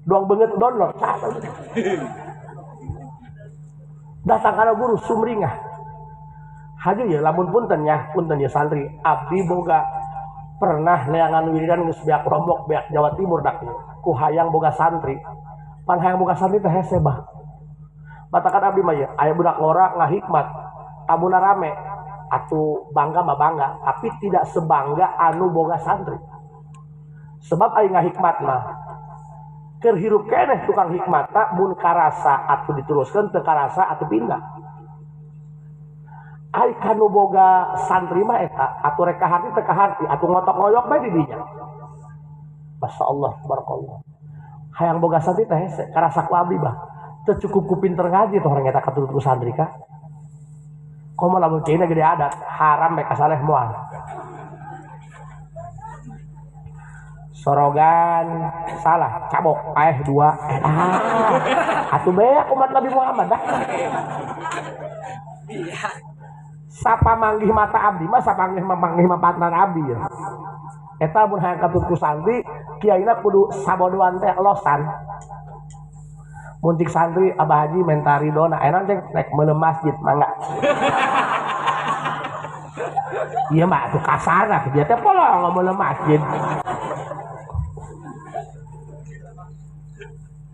Doang beungeut download. Datang kana guru sumringah. Haju ya lamun punten nya, punten ya santri, abdi boga pernah neangan wiridan geus beak Lombok, beak Jawa Timur dak. Ku hayang boga santri. Pan hayang boga santri teh hese bah. Batakan abdi mah ye, aya budak ngora ngahikmat, tamuna rame, atuh bangga mah bangga, tapi tidak sebangga anu boga santri. Sebab aya ngahikmat mah keur hirup keneh tukang hikmat mun karasa atuh diteruskeun, teu karasa atuh pindah. Ai kanu boga santri mah eta atuh rek kaharti teu kaharti, atuh ngotok-ngoyok bae di dinya. Masya Allah, barakallah. Hayang boga santri teh hese, karasa ku abdi bah. Teu cukup ku pinter ngaji teh orang eta katurut ku santri ka. Komo lamun ceuna gede adat, haram bae kasaleh moal. Sorogan salah, cabok paeh 2. Atuh beak umat Nabi Muhammad dah. Sapa manggih mata abdi mah sapa manggih mapatnan abdi ya. Eta mun hayang katut ku santri, kiaina kudu sabodoan teh losan. Mun cik santri abah haji menta ridona, enak cek rek meuleuh masjid mangga. Ieu mah atuh kasarna dia teh polong meuleuh masjid.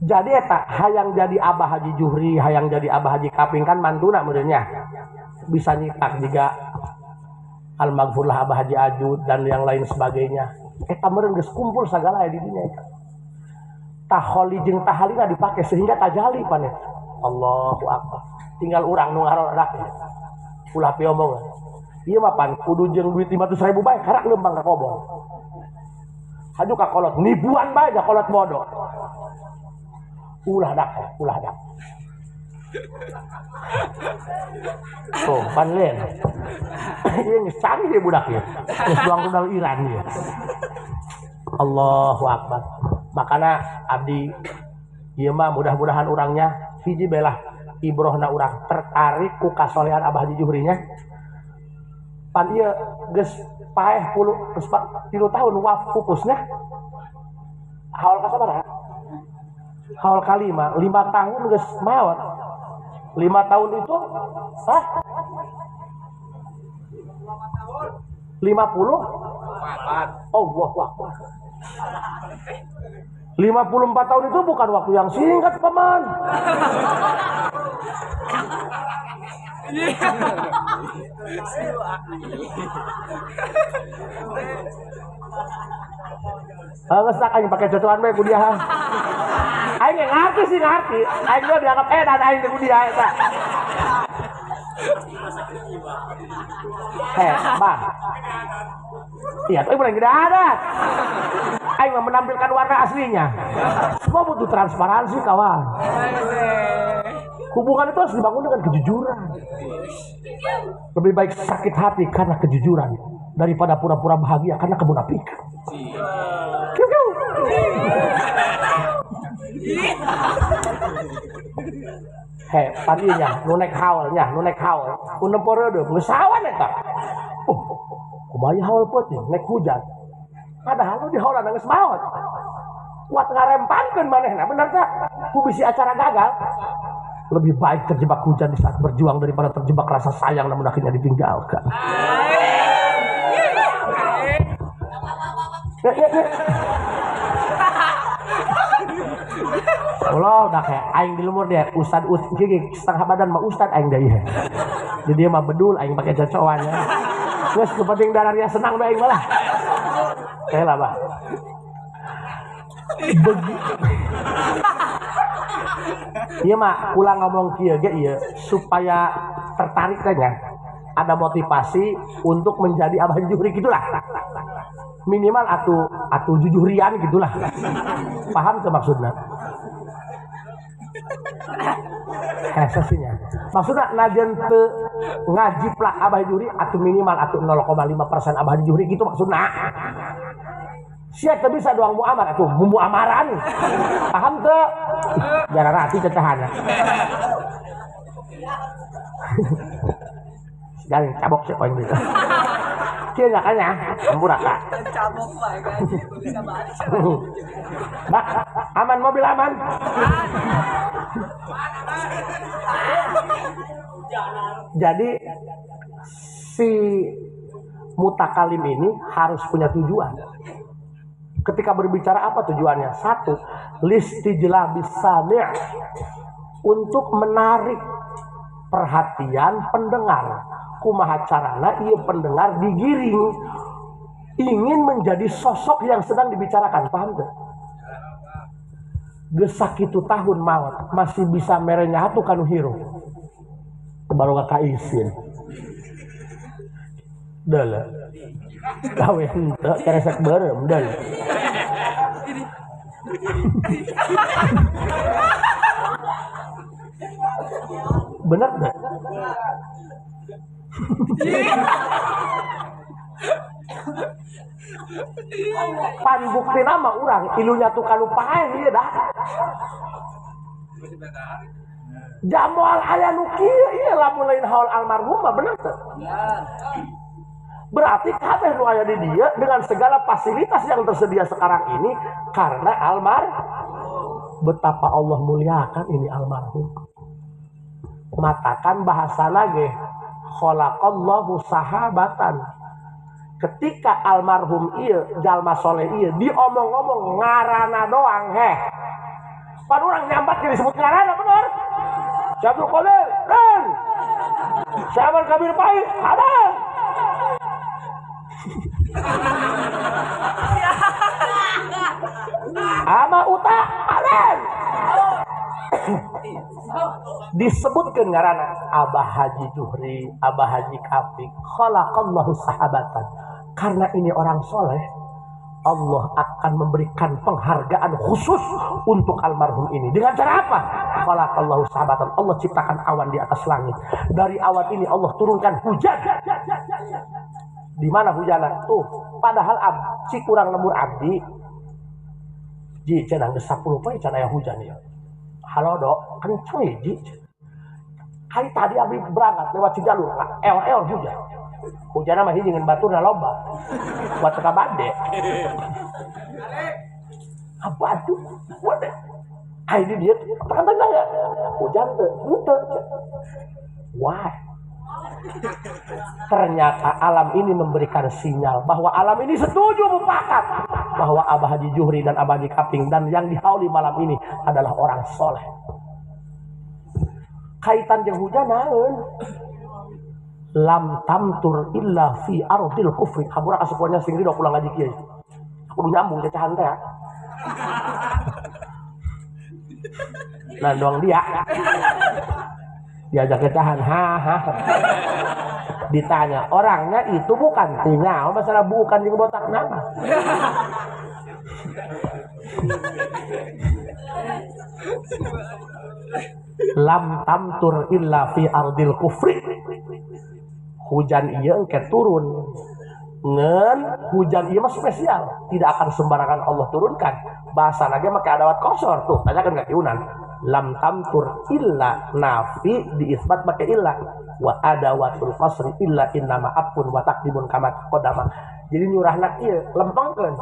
Jadi eta hayang jadi abah haji Juhri, hayang jadi abah haji Kaping kan mantuna meureun nya. Bisa nyitak juga Al-Maghfurlah Abah Haji Ajud dan yang lain sebagainya. Eta meureun geus kumpul sagala aya di dinya eta. Taholi jeung tahalina dipake sehingga tajali pan eta. Allahu akbar. Tinggal urang nu ngarodak. Ulah piomongan. Ieu mah pan kudu jeung duit 500.000 bae karak leumpang ka kobong. Haju ka kolot nibuan bae ka kolot bodoh. Ulah dak, ulah dak. Tuh, pan lain. Ieu geus canggih budak ieu. Geus buang rudal Iran ieu. Allahu Akbar. Makana abdi ieu mah mudah-mudahan urangnya hiji belah ibrohna urang tertarik ku kasolehan Abah Haji Juhrinya. Pan ieu geus paeh puluh 3 tahun waf fokusnya. Haul kasabaraha? Haul kalima, 5 tahun geus maot. 5 tahun itu hah? 50? Oh, wah, wah, wah. 54 tahun itu bukan waktu yang singkat, paman. Geus tak aing pake cocokan bae ku dia. Aing ge ngarti sih ngarti. Aing mah dianggap edan aing teh ku dia eta. Heh, Bang. Iya, tapi bukan gede adat. Aing mah menampilkan warna aslinya. Semua butuh transparansi, kawan. Hubungan itu harus dibangun dengan kejujuran. Lebih baik sakit hati karena kejujuran daripada pura-pura bahagia karena kemunafikan. Heh, padinya, nu naik haulnya, nu naik haul. Nu nempo reudeup, geus sawan eta. Oh, kumaha haul peuting, naik hujan. Padahal nu di haulan geus maot. Kuat ngarempangkeun manehna, bener teh? Ku bisi acara gagal. Lebih baik terjebak hujan di saat berjuang daripada terjebak rasa sayang namun akhirnya ditinggalkan. Ya, ya, ya. Allah udah kayak aing di lumur dia ustad gigi setengah badan mah ustad aing deui. Jadi dia mah bedul aing pakai cocokan ya. Geus nu penting darahnya senang bae aing malah. Teh lah, Bah. Ieu mah ulang ngomong kieu ge ieu supaya tertarik teh nya. Ada motivasi untuk menjadi Abah Juhri gitulah. Minimal atuh jujuhrian gitulah. Paham tuh maksudnya? Sesinya. Maksudnya najan teu ngajiplak Abah Juhri atau minimal atau 0,5% Abah Juhri gitu maksudnya. Sia teu bisa doang muamar atuh muamaran. Paham teu? Jarang hati cecahana. Jangan cabok sih poin gitu. Kieu nya kan ya, ampura Kak. Cabok wae bisa balik. Bak, aman mobil aman. Jadi si mutakalim ini harus punya tujuan. Ketika berbicara apa tujuannya? Satu, listijlabis sami', untuk menarik perhatian pendengar. Kumaha carana ieu pendengar digiring ingin menjadi sosok yang sedang dibicarakan, paham teu? Geus sakitu tahun maot masih bisa mere nyatu kanu hirup. Baru kaisin. Deuleu. Gawe henteu keresek beureum deuleu. Bener teu? Pan bukti nama urang ilunya tuh kalau paeh ieu dah. Jamoal aya nu kieu ieu lamun lain haul almarhum mah bener teu? Berarti kabeh nu aya di dieu dengan segala fasilitas yang tersedia sekarang ini karena almarhum. Betapa Allah muliakan ini almarhum. Matakan bahasa lagi khalaqallahu sahabatan. Ketika almarhum ieu jalma soleh ieu diomong-omong ngarana doang heh. Pan urang nyambat jadi disebut ngarana bener. Syabdul Qadir, ren. Syabal Kabir Pahit, ada. Ama uta, ada. Disebutkan ngarana Abah Haji Juhri, Abah Haji Kafik, khalaqallahu sahabatan. Karena ini orang soleh, Allah akan memberikan penghargaan khusus untuk almarhum ini. Dengan cara apa? Khalaqallahu sahabatan. Allah ciptakan awan di atas langit. Dari awan ini Allah turunkan hujan. Di mana hujanan? Tuh, padahal si kurang lembur abdi. Ji cenah geus 10 poe can aya hujan ya. Halo dok, kenceng ya ji. Hari tadi abdi berangkat lewat Cijalur, eor-eor hujan. Hujan mah hiji ngan baturna loba. Buat teka bade. Aduh, waduh. Ai di dieu tekan tanya. Hujan teu, henteu. Wah. Ternyata alam ini memberikan sinyal bahwa alam ini setuju mufakat bahwa Abah Haji Juhri dan Abah Haji Kaping dan yang dihauli malam ini adalah orang soleh. Kaitan jeung hujan naon? Lam tamtur illa fi ardil kufri. Habura kasukuannya sing ridho pulang ngaji kiai. Kudu nyambung cacahan teh. Nah doang dia. Diajak kecahan, ha ha. Ditanya orangnya itu bukan tinggal masalah bukan jeung botak nama. Lam tamtur illa fi ardil kufri. Hujan ieu engke turun. Ngen hujan ieu mah spesial, tidak akan sembarangan Allah turunkan. Bahasa lagi make adawat kosor tuh, tanyakan ka Kiunan. Lam tamtur illa nafi diisbat make illa wa adawatul qasri illa innama apun wa taqdimun kama taqaddama. Jadi nyurahna ieu lempengkeun.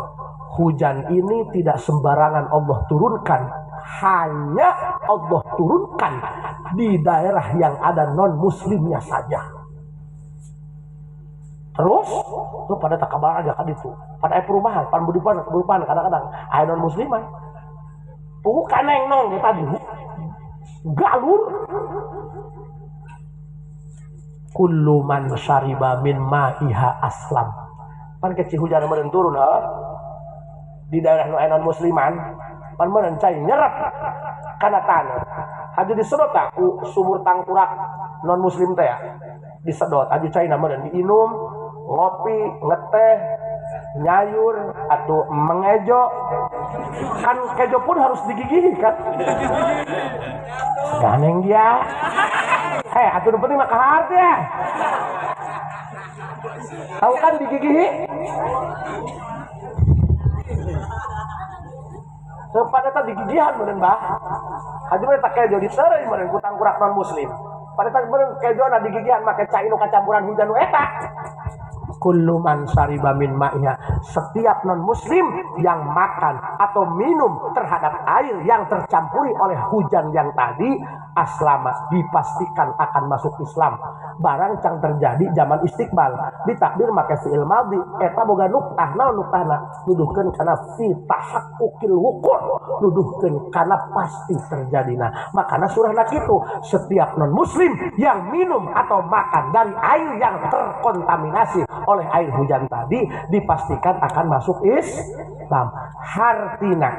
Hujan ini tidak sembarangan Allah turunkan, hanya Allah turunkan di daerah yang ada non muslimnya saja. Terus lu pada tak kabar aja kan itu. Pada air perumahan, pan perumahan kadang-kadang air non musliman. Bukan neng nong tadi. Galur. Kullu man syariba min ma'iha aslam. Pan kecil hujan meureun turun ha. Di daerah nu aya non musliman, pan meureun cai nyerep kana tanah. Haja disedot tak ku sumur tangkurak non muslim teh ya. Disedot aja cai meureun diinum, ngopi, ngeteh, nyayur atau mengejo. Kan kejo pun harus digigihi kan. Ganeng dia. Hei, atuh nu penting mah kahar ya. Tahu kan digigihi? Pada eta digigihan meureun bah. Haji mah tak kejo diteureuy meureun ku tangkurak non muslim. Pada tak meureun kejona digigihan make cai nu kacampuran hujan nu eta. Kullu man syariba min ma'iha, setiap non muslim yang makan atau minum terhadap air yang tercampuri oleh hujan yang tadi, aslama, dipastikan akan masuk Islam. Barang cang terjadi zaman istiqbal, ditakbir make fi'il madhi, eta boga nuktah, naon nuktahna? Nuduhkeun kana fi tahaqquqil wuqu', nuduhkeun kana pasti terjadina. Makana surahna kitu, setiap non muslim yang minum atau makan dari air yang terkontaminasi oleh air hujan tadi dipastikan akan masuk Islam. Hartina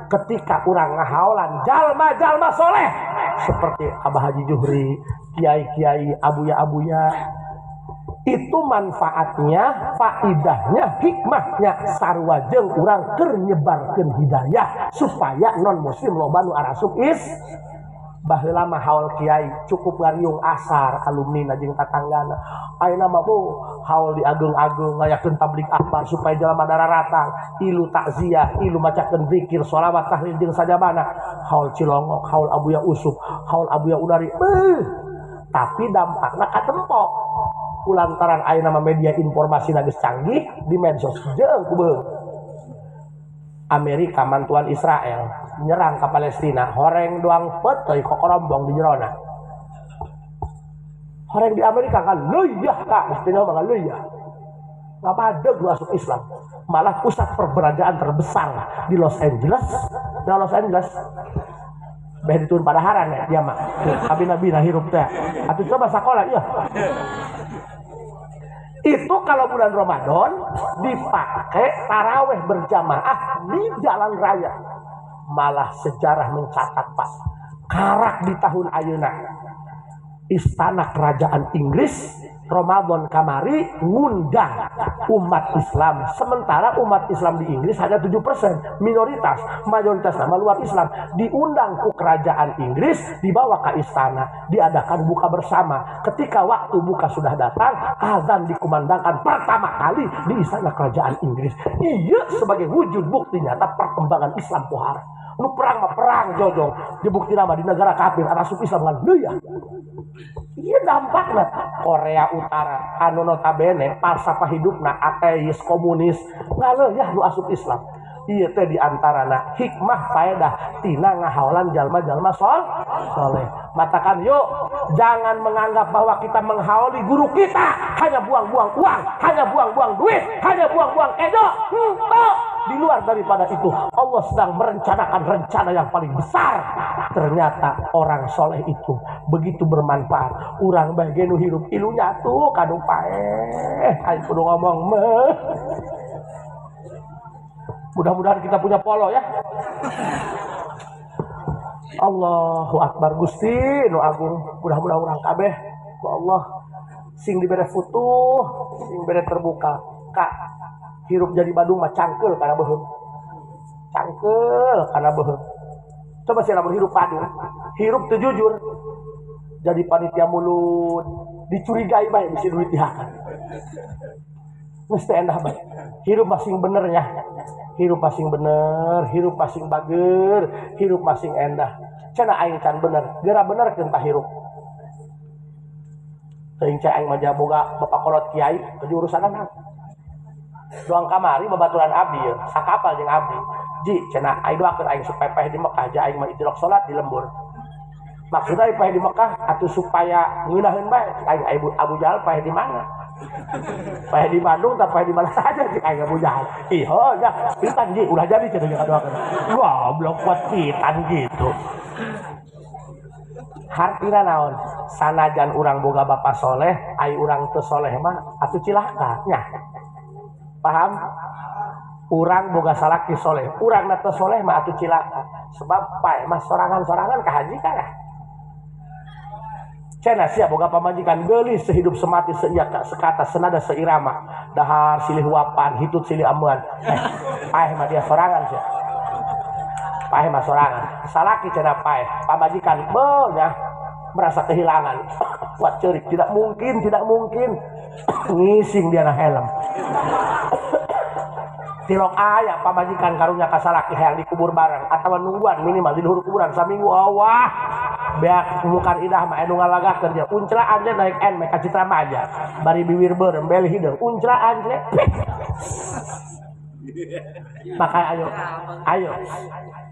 ketika urang ngahaolan jalma-jalma soleh seperti Abah Haji Juhri, kiai-kiai, abuya-abuya, itu manfaatnya, faidahnya, hikmahnya sarua jeung urang keur nyebarkeun hidayah supaya non muslim loba nu arasup Islam. Baheula mah haul kiai cukup ngariung asar alumni jeung tatanggana. Ayeuna mah bu haul diageung-ageung ngayakeun tablig akbar supaya jelema dararatang, ilu takziah, ilu macakeun zikir, sholawat, tahlil jeung sajabana. Haul Cilongok, haul Abuya Usuk, haul Abuya Udari. Beuh. Tapi dampakna katempok. Kulantaran ayeuna mah media informasi geus canggih di medsos jeung ku beuh. Amerika mantuan Israel nyerang ke Palestina, horeng doang peteuy kokorombong di jerona. Horeng di Amerika kan leuyeah kak, mestinya mah leuyeah. Ngapadeg masuk Islam. Malah pusat perbelanjaan terbesar di Los Angeles. Nah Los Angeles beh ditun padaharan ya dia mah. Abi-nabi nah hirup teh. Atuh coba sakola iya. Itu kalau bulan Ramadan dipakai taraweh berjamaah di jalan raya. Malah sejarah mencatat Pak, karak di tahun ayeuna istana kerajaan Inggris Ramadan kamari ngundang umat Islam. Sementara umat Islam di Inggris hanya 7%, minoritas, mayoritas nama luar Islam. Diundang ke kerajaan Inggris, dibawa ke istana, diadakan buka bersama. Ketika waktu buka sudah datang, azan dikumandangkan pertama kali di istana kerajaan Inggris. Iya, sebagai wujud bukti nyata perkembangan Islam pohara. Lu perang mah perang jojong, dibukti nama di negara kafir asup Islam kan ya. Iya dampaknya Korea Utara anu notabene falsafah hidupna ateis komunis ngaleuh ya lu asup Islam. Ieu teh diantarana hikmah faedah tina ngahaolan jalma-jalma soleh. Matakan yuk jangan menganggap bahwa kita menghaoli guru kita hanya buang-buang uang, hanya buang-buang duit, hanya buang-buang edo. Henteu. Di luar daripada itu Allah sedang merencanakan rencana yang paling besar. Ternyata orang soleh itu begitu bermanfaat. Urang bae nu hirup ilunya tuh kanu paeh. Ayo kudu ngomong meh. Mudah-mudahan kita punya polo ya. Allahu Akbar Gusti nu agung. Mudah-mudahan urang kabeh ku Allah sing dibere futuh, sing bere terbuka. Kak, hirup jadi Badung mah cangkeul kana beuheung. Cangkeul kana beuheung. Coba sih lamun hirup Badung, hirup teu jujur. Jadi panitia mulut, dicurigai bae bisi duit dihakan. Mesti endah bae. Hirup masing bener ya. Hirup masing bener, hirup masing bager, hirup masing endah. Cenah aing can bener, geura bener keun tah hirup. Teuing cai aing mah boga bapak kolot kiai kejurusan naon. Doang kamari babaturan abdi ya, sakapal jeung abdi. Ji cenah aing doakeun aing supaya paeh di Mekah, ja aing mah idrok salat di lembur. Maksudna paeh di Mekah atuh supaya ngeunaheun bae aing Abu Jahal paeh di mana? Paeh di Bandung tak paeh di mana saja cik aing Abu Jahal. Ih, ya, pitan ji ulah jadi cenah jeung doakeun. Wah, blok kuat pitan gitu. Hartina naon? Sanajan urang boga bapa soleh, ai urang teu soleh mah atuh cilaka nya. Paham? Urang boga salaki soleh, urang na teu soleh mah atuh cilaka. Sebab paeh mah sorangan-sorangan ka haji kana. Cenah sia boga pamajikan geulis sehidup semati seia sekata senada seirama, dahar silih huapan, hitut silih amuan. Paeh mah dia sorangan sia. Paeh mah sorangan. Salaki cenah paeh, pamajikan beuh nya merasa kehilangan. Kuat ceurik, tidak mungkin, tidak mungkin. Ngising dia na helm. Tilok aya pamajikan karunya ka salaki hayang dikubur bareng atawa nungguan minimal di luhur kuburan saminggu awah. Beak mukar idah mah anu ngalagakeun dia. Unclaan teh naik N meh ka Citra Maja. Bari biwir beureum beli hideung. Unclaan teh. Maka ayo, ayo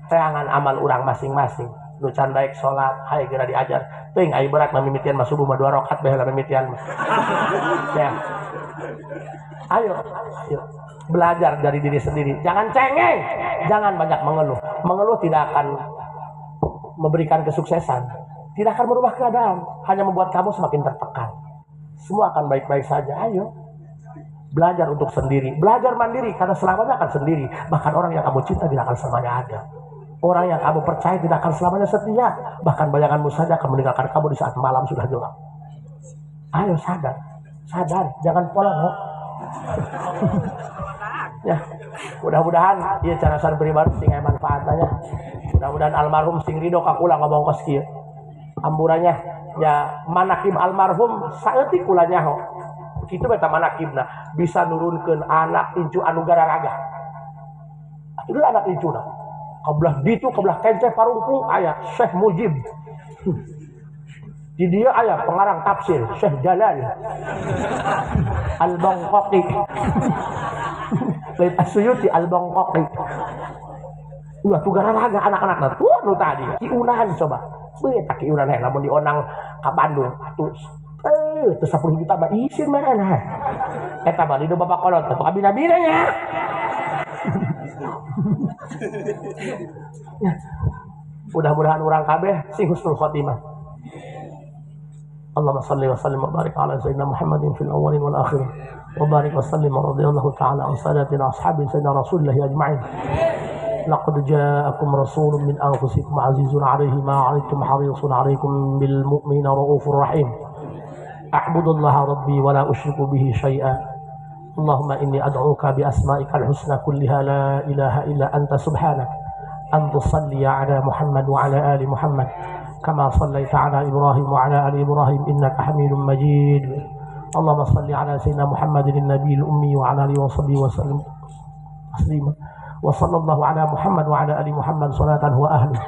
teangan amal urang masing-masing. Nu can daek salat, hayu geura diajar. Teuing ai berat mah mimitian mah subuh mah 2 rakaat bae heula mimitian mah. Ya. Ayo, ayo belajar dari diri sendiri. Jangan cengeng, jangan banyak mengeluh. Mengeluh tidak akan memberikan kesuksesan, tidak akan merubah keadaan, hanya membuat kamu semakin tertekan. Semua akan baik-baik saja. Ayo belajar untuk sendiri, belajar mandiri, karena selamanya akan sendiri. Bahkan orang yang kamu cinta tidak akan selamanya ada. Orang yang kamu percaya tidak akan selamanya setia. Bahkan bayanganmu saja akan meninggalkan kamu di saat malam sudah gelap. Ayo sadar, sadar, jangan polong. Ya, mudah-mudahan ieu carasan pribadi sing aya manfaatna. Mudah-mudahan almarhum sing ridho ka kula ngomong kos kieu. Amburannya ya manakib almarhum saeutik kula nyaho. Kitu beta manakibna bisa nurunkeun anak incu anu gararaga. Atuh anak incuna. Kabelah ditu kabelah kenceh parungkung aya Syekh Mujib. Di dia aya pengarang tafsir Syekh Jalal Al-Bangkoki. Lain Asyuyuti Al-Bangkoki. Ulah tuh gararaga anak-anak tuh nu tadi kiunan coba. Beuh tak kiunan heh lamun dionang ka Bandung atuh teu 10 juta mah isin mana. Eta mah di bapak kolot atuh abina-bina nya. Ya. Mudah-mudahan urang kabeh sing husnul khotimah. Allahumma salli wa sallim wa barik ala sayyidina Muhammadin fil awwalin wal akhirin. Wa barik wa sallim wa radhiyallahu ta'ala an sadatina ashabi sayyidina Rasulillah ajma'in. Laqad ja'akum rasulun min anfusikum azizun 'alaihi ma 'anittum harisun 'alaikum bil mu'minina raufur rahim. A'budullaha rabbi wa la usyriku bihi syai'a. Allahumma inni ad'uka bi asma'ikal husna kulliha la ilaha illa anta subhanak an tusalliya ala Muhammad wa ala ali Muhammad kama sallaita ala Ibrahim wa ala ali Ibrahim innaka Hamidum Majid. Allahumma salli ala sayyidina Muhammadin nabiyil ummi wa ala alihi wa sahbihi wa sallam taslima. Wa sallallahu ala Muhammad wa ala ali Muhammad salatan huwa ahluh.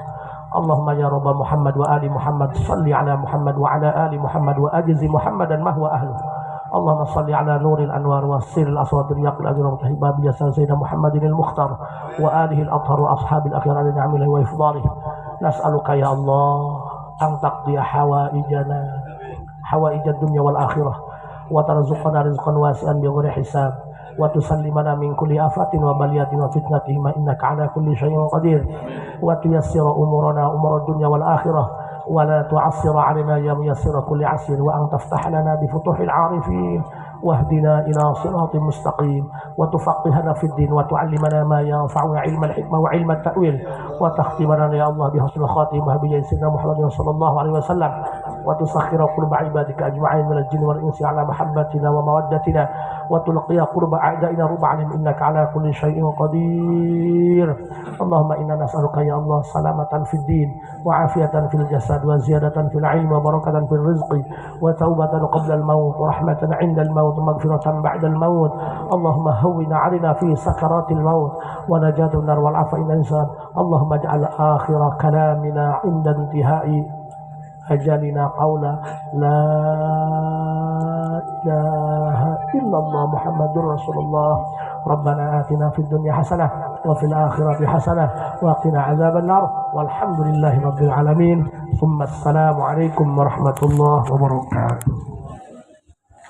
Allahumma ya Rabb Muhammad wa ali Muhammad salli ala Muhammad wa ala ali Muhammad wa ajzi Muhammadan ma huwa ahluh. Allahumma salli ala nuril anwar wa sirril aswad riyaqil ajr wa tahibab ya sayyidina Muhammadin al-mukhtar wa alihi al-athhar wa ashabil akhir ala ni'amihi wa ifdalihi. Nas'aluka ya Allah an taqdiya hawaijana hawaijad dunya wal akhirah wa tarzuqana rizqan wasi'an bighairi hisab wa tusallimana min kulli afatin wa baliyatin wa fitnatihim innaka ala kulli syai'in qadir wa tuyassira umurana umurad dunya wal akhirah wa la tu'assira 'alaina ya muyassira kulli 'asir wa an taftah lana bi futuhil 'arifin wahdina ila siratin mustaqim wa tufaqihana fid din wa tu'allimana ma yanfa'una 'ilmal hikmah wa 'ilmat ta'wil wa takhtimana ya Allah bi husnil khatimah bi sayyidina Muhammadin sallallahu alaihi wasallam wa tusakhkhira quluba 'ibadika ajma'in minal jinni wal insi 'ala mahabbatina wa mawaddatina wa tulqiya qurba a'da'ina rub'an innaka 'ala kulli syai'in qadir. Allahumma inna nas'aluka ya Allah salamatan fid din wa 'afiyatan fil jasad wa ziyadatan fil 'ilmi wa barakatan fil rizqi wa taubatan qabla al maut wa rahmatan 'inda al maut wa maghfiratan ba'da al maut. Allahumma hawwin 'alaina fi sakaratil maut wa najatun nar wal 'afwa inna insan. Allahumma ij'al akhira kalamina 'inda intihai ajalina qawla la ilaha illallah Muhammadur Rasulullah. Rabbana atina fid dunya hasanah wa fil akhirati hasanah wa qina adzaban nar. Walhamdulillahi rabbil alamin. Thumma assalamu alaikum warahmatullahi wabarakatuh.